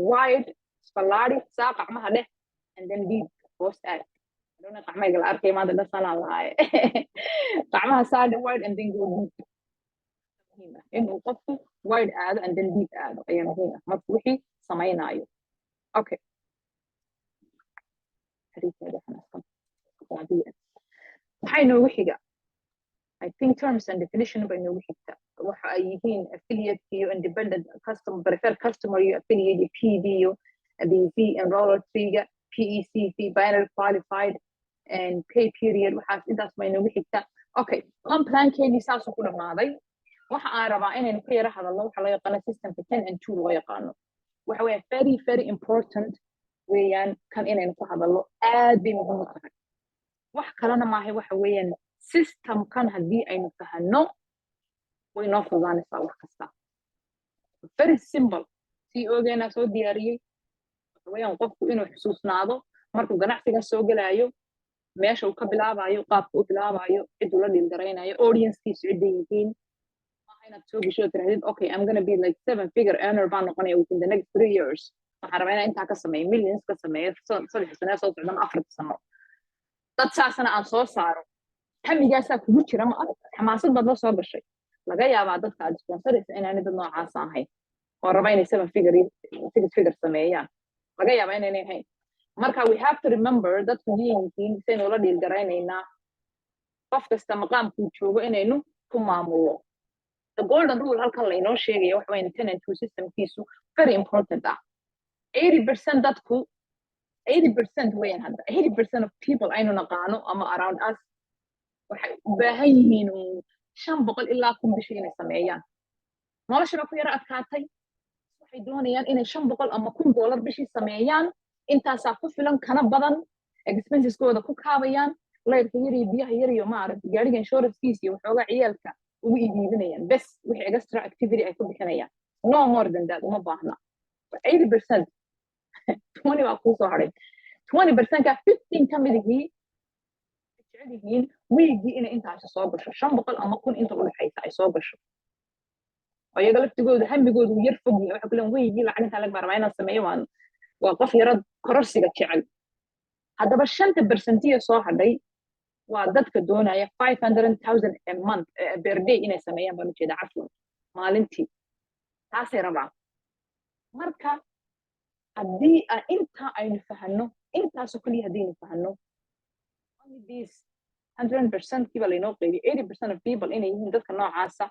[SPEAKER 1] wide, isballaadi saa qacmaha dheh, and then deep, hoos aad. Adhoona qacmayga la arkay maanta dhan sanaan lahaaye. Qacmaha saadhe, wide and then go deep. Muhiim ah inuu qofku wide aado and then deep aado ayaa muhiim ah markuu wixii samaynaayo. Okay, maxaa inoogu xiga? I think terms and definition bay inoogu xigta, waxa ay yihiin affiliate iyo independent customer, preferred customer iyo affiliate iyo PB iyo DV, enroller tree-ga, PECV, binary qualified and pay period. Waxaas intaas bay inoogu xigta. Okay, comp plankeenii saasuu ku dhammaaday. Waxa aan rabaa inaynu ka yara hadalno waxa loo yaqaano systemka 10 and 2 loo yaqaano. Waxa weeye very, very important weeyaan kan inaynu ku hadallo, aad bay muhiim u tahay. Wax kalena maahay, waxa weeyaan systemkan haddii aynu fahanno, way noo fududaanaysaa wax kasta. Very simple. Sii oogeenaa soo diyaariyey. Waxa weeyaan qofku inuu xusuusnaado markuu ganacsiga soo gelaayo, meesha uu ka bilaabayo, qaabka u bilaabayo, ciduu la dealgaraynayo, audiencekiisu cidday yihiin. Maaha inaad soo gesho oo tirahdid, "Okay, I'm gonna be like seven figure earner baan noqonaya within the next 3 years. Waxaan rabaa inaan intaa ka sameeyo, millions ka sameeyo 3 sano soo socda ama 4 sano, dad saasana aan soo saaro." Hamigaasaa kugu jira, ma ah? Xamaasad baad la soo gashay. Laga yaabaa dadka aad sponsoraysa inaanay dad noocaasa ahayn oo raba inay seven figure, six figure sameeyaan. Laga yaabaa inaynay ahayn. Marka we have to remember dadku yihiin saynu la dealgaraynaynaa, qof kasta maqaamkuu joogo inaynu ku maamullo. The golden rule halkan laynoo sheegaya waxa weyn, 10 and 2 systemkiisu very important ah. 80% dadku, 80% weyan hadda, 80% of people aynu naqaano ama around us waxay u baahan yihiin 500 ilaa 1000 bishii inay sameeyaan. Nolosha baa ku yaro adkaatay. Waxay doonayaan inay $500 ama $1000 bishii sameeyaan. Intaasaa ku filan, kana badan expenseskooda ku kaabayaan, layrka yar iyo biyaha yar iyo, maaragtay, gaariga insurancekiisa iyo waxoogaa ciyaalka ugu iibiibinayaan bes. Wixii extra activity ay ku bixinayaan, no more than that uma baahna. 80%, 20 baa kuu soo hadhay. 20%ka, 15 ka mid ihii jecel yihiin wiigii inay intaasi soo gasho, 500 ama 1000 inta u dhexaysa ay soo gasho, oo iyaga laftigooda hamigoodu yar fog yahay. Waxay ku leeyihin, "Wiigii lacag intaa lag baa rabaa inaan sameeyo." Waa qof yaro kororsiga jecel. Haddaba shanta percentiya soo hadhay waa dadka doonaya 500,000 a month, per day inay sameeyaan baan ujeeda, cafwan, maalintii taasay rabaan. Marka haddii intaa aynu fahanno, intaasoo keliya haddaynu fahanno, only this 100% kiiba laynoo qeybiyay, 80% of people inay yihiin dadka noocaasa.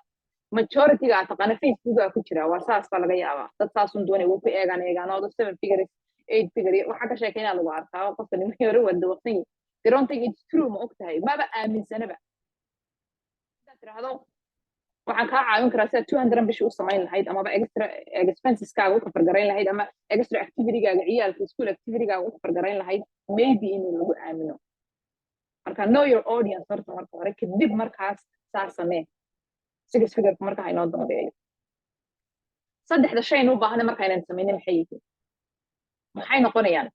[SPEAKER 1] Majorityga aad taqaana Facebooka ku jira waa saas baa laga yaabaa. Dad saasun doonay wuu ku eegaan eegaan oo dad seven figures, eight figure waxaa ka sheekeynaa lagu arkaa. Qofka nimankii hore waa dawaqsan yihin. They don't think it's true, ma og tahay? Maba aaminsanaba. Haddaad tiraahdo, "Waxaan kaa caawin karaa sidaad 200 bishii u samayn lahayd, amaba extra expenseskaaga u cover garayn lahayd, ama extra activitygaaga, ciyaalka school activitygaaga u cover garayn lahayd," maybe inuu lagu aamino. Marka know your audience horta marka hore, kadib markaas saa samee. Six figureka marka hainoo dambeeyo. Saddexda shaynu u baahanay marka aynan samaynin maxay yihiin? Maxay noqonayaan?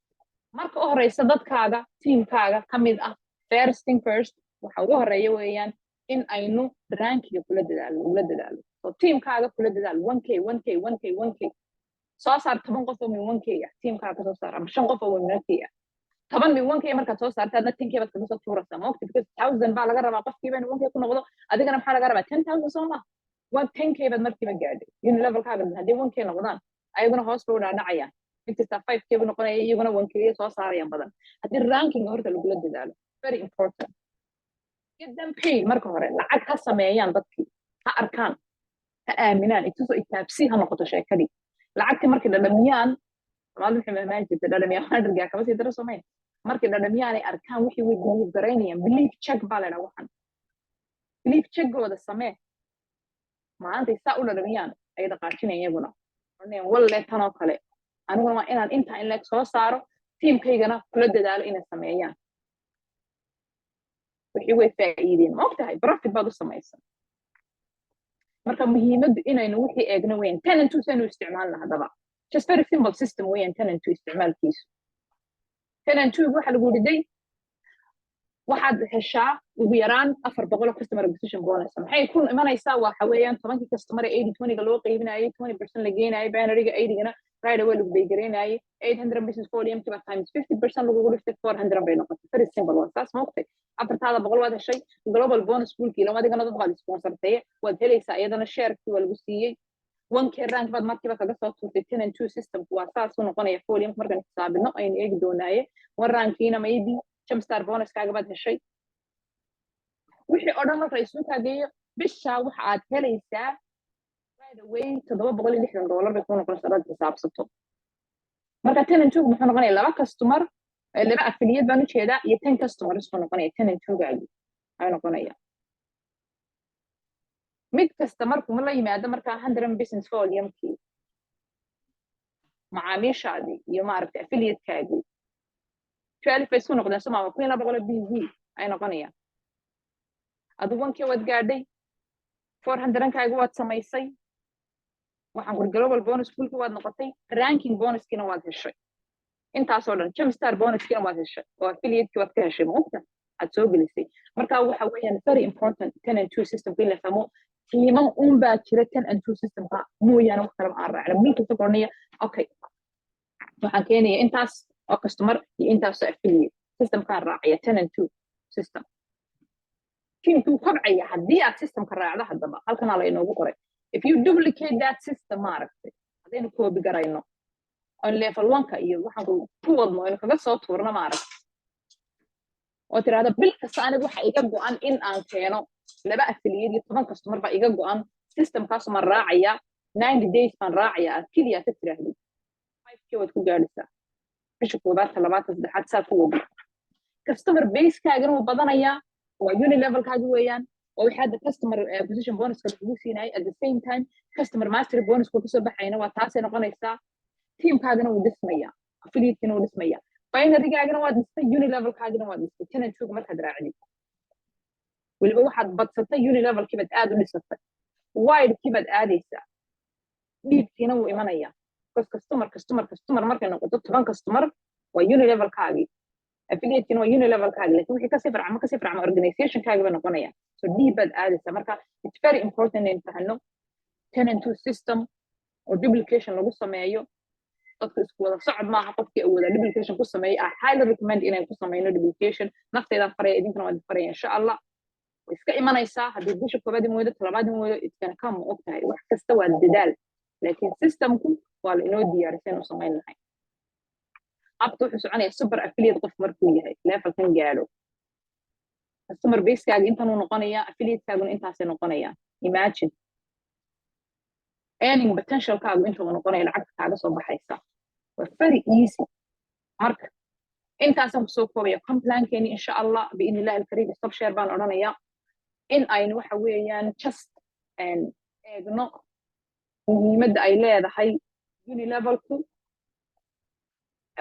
[SPEAKER 1] Marka u horeysa, dadkaaga, teamkaaga ka mid ah, first thing first, waxa ugu horeeya weeyaan in aynu rankiga kula dadaalo, ula dadaalo. So teamkaaga kula dadaalo 1K, 1K, 1K, 1K. Soo saar 10 qof oo min 1K ah teamkaaga kasoo saar, ama shan qof oo min 1K ah. 10 min 1K markaad soo saarta, adna 10K baad kaga soo tuuraysaa, ma ogta? Because 1000 baa laga rabaa qofkiiba inuu 1K ku noqdo. Adigana maxaa laga rabaa? 10,000, soo ma? One 10K baad markiiba gaadhay unilevelkaaga. Haddii 1K noqdaan, ayaguna hoos bay u dhaadhacayaan. Mid kasta 5K buu noqonaya, iyaguna 1K soo saarayaan badan. Haddii ranking horta lagula dadaalo, very important. Get them paid. Marka hore lacag ha sameeyaan dadkii, ha arkaan, ha aaminaan, itusoo itaabsi ha noqoto sheekadii. Lacagtii markay dhadhamiyaan, Soomaalida waxay mahmaan jirtay, "Dhadhamiyaan waa dhargaa kama sii daro," soomayn? Markay dhadhamiyaan ay arkaan wixii, way believe garaynayaan. Belief check baa la dhaha waxan. Belief checkooda samee. Maalintay saa u dhadhamiyaan ay dhaqaajinayaan, iyaguna odhanayaan, "Walle tanoo kale aniguna waa inaan intaa in leeg soo saaro, teamkaygana kula dadaalo inay sameeyaan." Wixii way faa'iideen, ma ogtahay? Profit baad u samaysan. Marka muhiimaddu inaynu wixii eegno weeyaan 10 and 2 saynu isticmaalna. Haddaba, just very simple system weeyaan 10 and 2 isticmaalkiisu. 10 and 2 waxa lagu riday, waxaad heshaa ugu yaraan 400 customer acquisition bonus. Maxay ku imanaysaa? Waxa weeyaan 10kii customer ee 80 20ga loo qaybinayay, 20% la geenayay binaryga, 80gana right away lagu pay garaynayay. 800 business volume kiba times 50% lagugu dhiftay, 400 bay noqotay. Very simple, waa saas, maogtay? 400 waad heshay. Global bonus poolkii lama adigana dad baad sponsortaye, waad helaysaa iyadana, sharekii waa lagu siiyey. 1K rank baad markiiba kaga soo tuurtay. 10 and 2 systemku waa saas u noqonaya. Volume markaan xisaabino aynu eegi doonaaye. One rankiina maybe jumpstart bonuskaaga baad heshay. Wixii oo dhan marka isugu kaageeyo, bishaa waxa aad helaysaa right away $760 bay kuu noqonaysaa hadaad xisaabsato. Marka 10 and 2 muxuu noqonaya? Laba customer, laba affiliate baan ujeedaa, iyo 10 customers buu noqonaya. 10 and 2gaagi ayuu noqonaya. Mid kasta markuu la yimaado markaa 100 business volumekii, macaamiishaadii iyo maaragtay affiliatekaagii, 12 bay isku noqdeen, soo maama? 1200 BV ay noqonayaan. Adigu 1K waad gaadhay, 400kaagi waad samaysay, waxaan kuri global bonus poolki waad noqotay, ranking bonuskiina waad heshay, intaasoo dhan jumpstart bonuskiina waad heshay oo affiliateki waad ka heshay, maogta aad soo gelisay? Marka waxa weeyaan very important 10 and 2 systemka in la fahmo. Teamam un baa jira 10 and 2 systemka mooyaane wax kaleba aan raacna. Mil kasta koranaya, "Okay, waxaan keenaya intaas oo customer iyo intaas oo affiliate, systemkaan raacaya, 10 and 2 system." Teamkuu kobcaya haddii aad systemka raacdo. Haddaba halkanaa la inoogu qoray, if you duplicate that system, maaragtay, haddaynu copy garayno on level one-ka iyo waxaan ku wadno, aynu kaga soo tuurno, maaragtay, oo tirahda, "Bil kasta aniga waxa iga go'an in aan keeno laba affiliate iyo 10 customer baa iga go'an, systemkaasu maan raacaya, 90 days baan raacaya," aad keliya ka tirahdid, 5K waad ku gaadhaysaa bisha koobaad, ta labaad, ta saddexaad, saa ku wadi. Customer basekaagana wuu badanayaa, waa unilevelkaagi weeyaan, oo waxaa hadda customer acquisition bonuska lagu siinayay. At the same time, customer mastery bonuska kasoo baxayna waa taasay noqonaysaa. Teamkaagana wuu dhismaya, affiliatekina wuu dhismaya, binarygaagana waad dhistay, unilevelkaagina waad dhistay. 10 and 2 markaad raacdid, weliba waxaad badsatay unilevelkii baad aad u dhisatay, widekii baad aadaysaa, deepkiina wuu imanaya, because customer, customer, customer markay noqoto, 10 customer waa unilevelkaagii, affiliatekina waa unilevelkaagi, lakin wixii kasii farcama, kasii farcama, organizationkaagi bay noqonaya. So deep baad aadaysaa. Marka it's very important in fahno 10 and 2 system oo duplication lagu sameeyo. Dadku isku wada socod maaha. Qofkii awooda duplication ku sameeyo, I highly recommend inaan ku sameyno duplication. Nafteydaan faraya, idinkana waan faraya, insha Allah. Way iska imanaysaa haddii bisha koobaad in weydo, talabaad in weydo, it's gonna come, ma og tahay? Wax kasta waa dadaal, laakiin systemku waa la inoo diyaarisay u samayn lahay. Abta wuxuu soconaya super affiliate qof markuu yahay, levelkan gaadho, customer basekaaga intanuu noqonayaa, affiliatekaaguna intaasay noqonayaan. Imagine earning potentialkaagu inta uu noqonaya, lacagta kaaga soo baxaysa. Waa very easy. Marka intaasaan kusoo koobaya comp plankeeni, insha Allah, biidni illahi alkariim. Stop share baan odhanaya. In aynu waxa weeyaan just eegno muhiimadda ay leedahay unilevelku,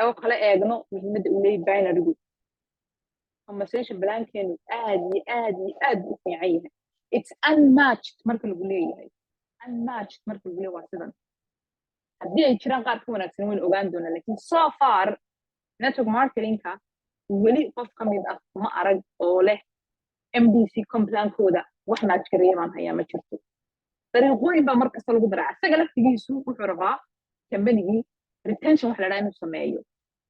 [SPEAKER 1] oo kala eegno muhiimadda uu leeyahay binarygu. Compensation plankeenu aad iyo aad iyo aad u fiican yahay. It's unmatched marka lagu leeyahay. Unmatched marka lagu leeyahay waa sidan. Haddii ay jiraan qaar ka wanaagsan, waynu ogaan doonaa, lakin so far Network marketingka weli qof ka mid ah ma arag oo leh MDC comp plankooda wax match gareeya baan hayaa. Ma jirto. Dariiqooyin baa markasta lagu daraa. Isaga laftigiisu wuxuu rabaa kambanigii retention wax la dhaha inuu sameeyo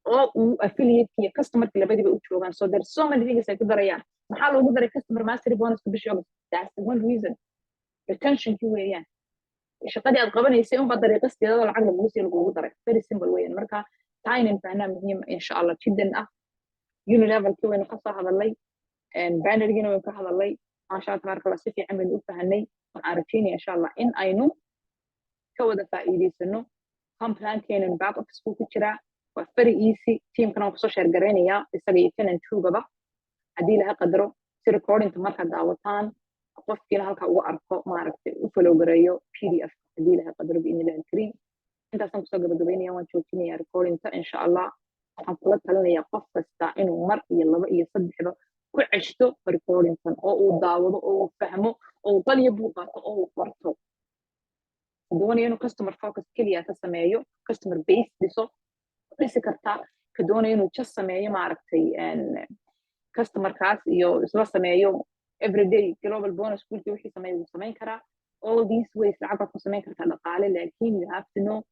[SPEAKER 1] oo uu affiliate iyo customerki labadiba u joogaan. So there's so many things ay ku darayaan. Maxaa loogu daray customer mastery bonuska bishii August? That's the one reason, retentionki weeyaan. Shaqadii aad qabanaysay unbaa dariiqasteedada lacag lagugu sii lagugu daray. Very simple weeyaan. Marka taa inaynu fahnaa muhiim, insha Allah, jiddan ah. Unilevelkii waynu kasoo hadalnay, bannergiina waynu ka hadalnay. Maasha Allah, tabaaraka Allah, si fiican baynu u fahanay. Waxaan rajeynaya, insha Allah, in aynu ka wada faa'iidaysano. Comp plankeenan back office buu ku jiraa. Waa very easy. Teamkana waan kusoo share garaynayaa isaga iyo ten and two-gaba, haddii laha qadaro, si recordingta markaad daawataan qofkiina halka ugu arko, maaragtay, u follow gareeyo PDF, haddii laha qadaro, biidni illahi alkariim. Intaasaan kusoo gabagabaynaya, waan joojinaya recordingta, insha Allah. Waxaan kula talinayaa qof kasta inuu mar iyo laba iyo saddexba ku ceshto recordingtan oo uu daawado oo uu fahmo oo uu qaliyo buu qaato oo uu qorto. Doonayo inuu customer focus keliya ka sameeyo, customer base dhiso, dhisi kartaa. Ka doonayo inuu just sameeyo, maaragtay, customerkaas iyo isla sameeyo everyday global bonus poolki wixii sameeyo, wuu samayn karaa. All these ways lacag baad ku samayn kartaa dhaqaale, laakiin you have to know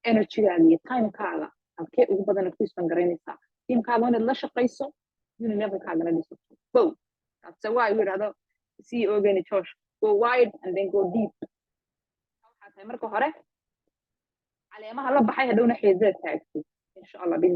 [SPEAKER 1] energygaaga iyo timekaaga halkee ugu badan ku spend garaynaysaa. Teamkaaga inaad la shaqayso, unilevelkaagana dhisato. Go, that's why uu yidhahdo CEO geni Josh, "Go wide and then go deep." Waxaa tahay marka hore caleemaha la baxay, hadhowna xiidada taagtay, insha Allah.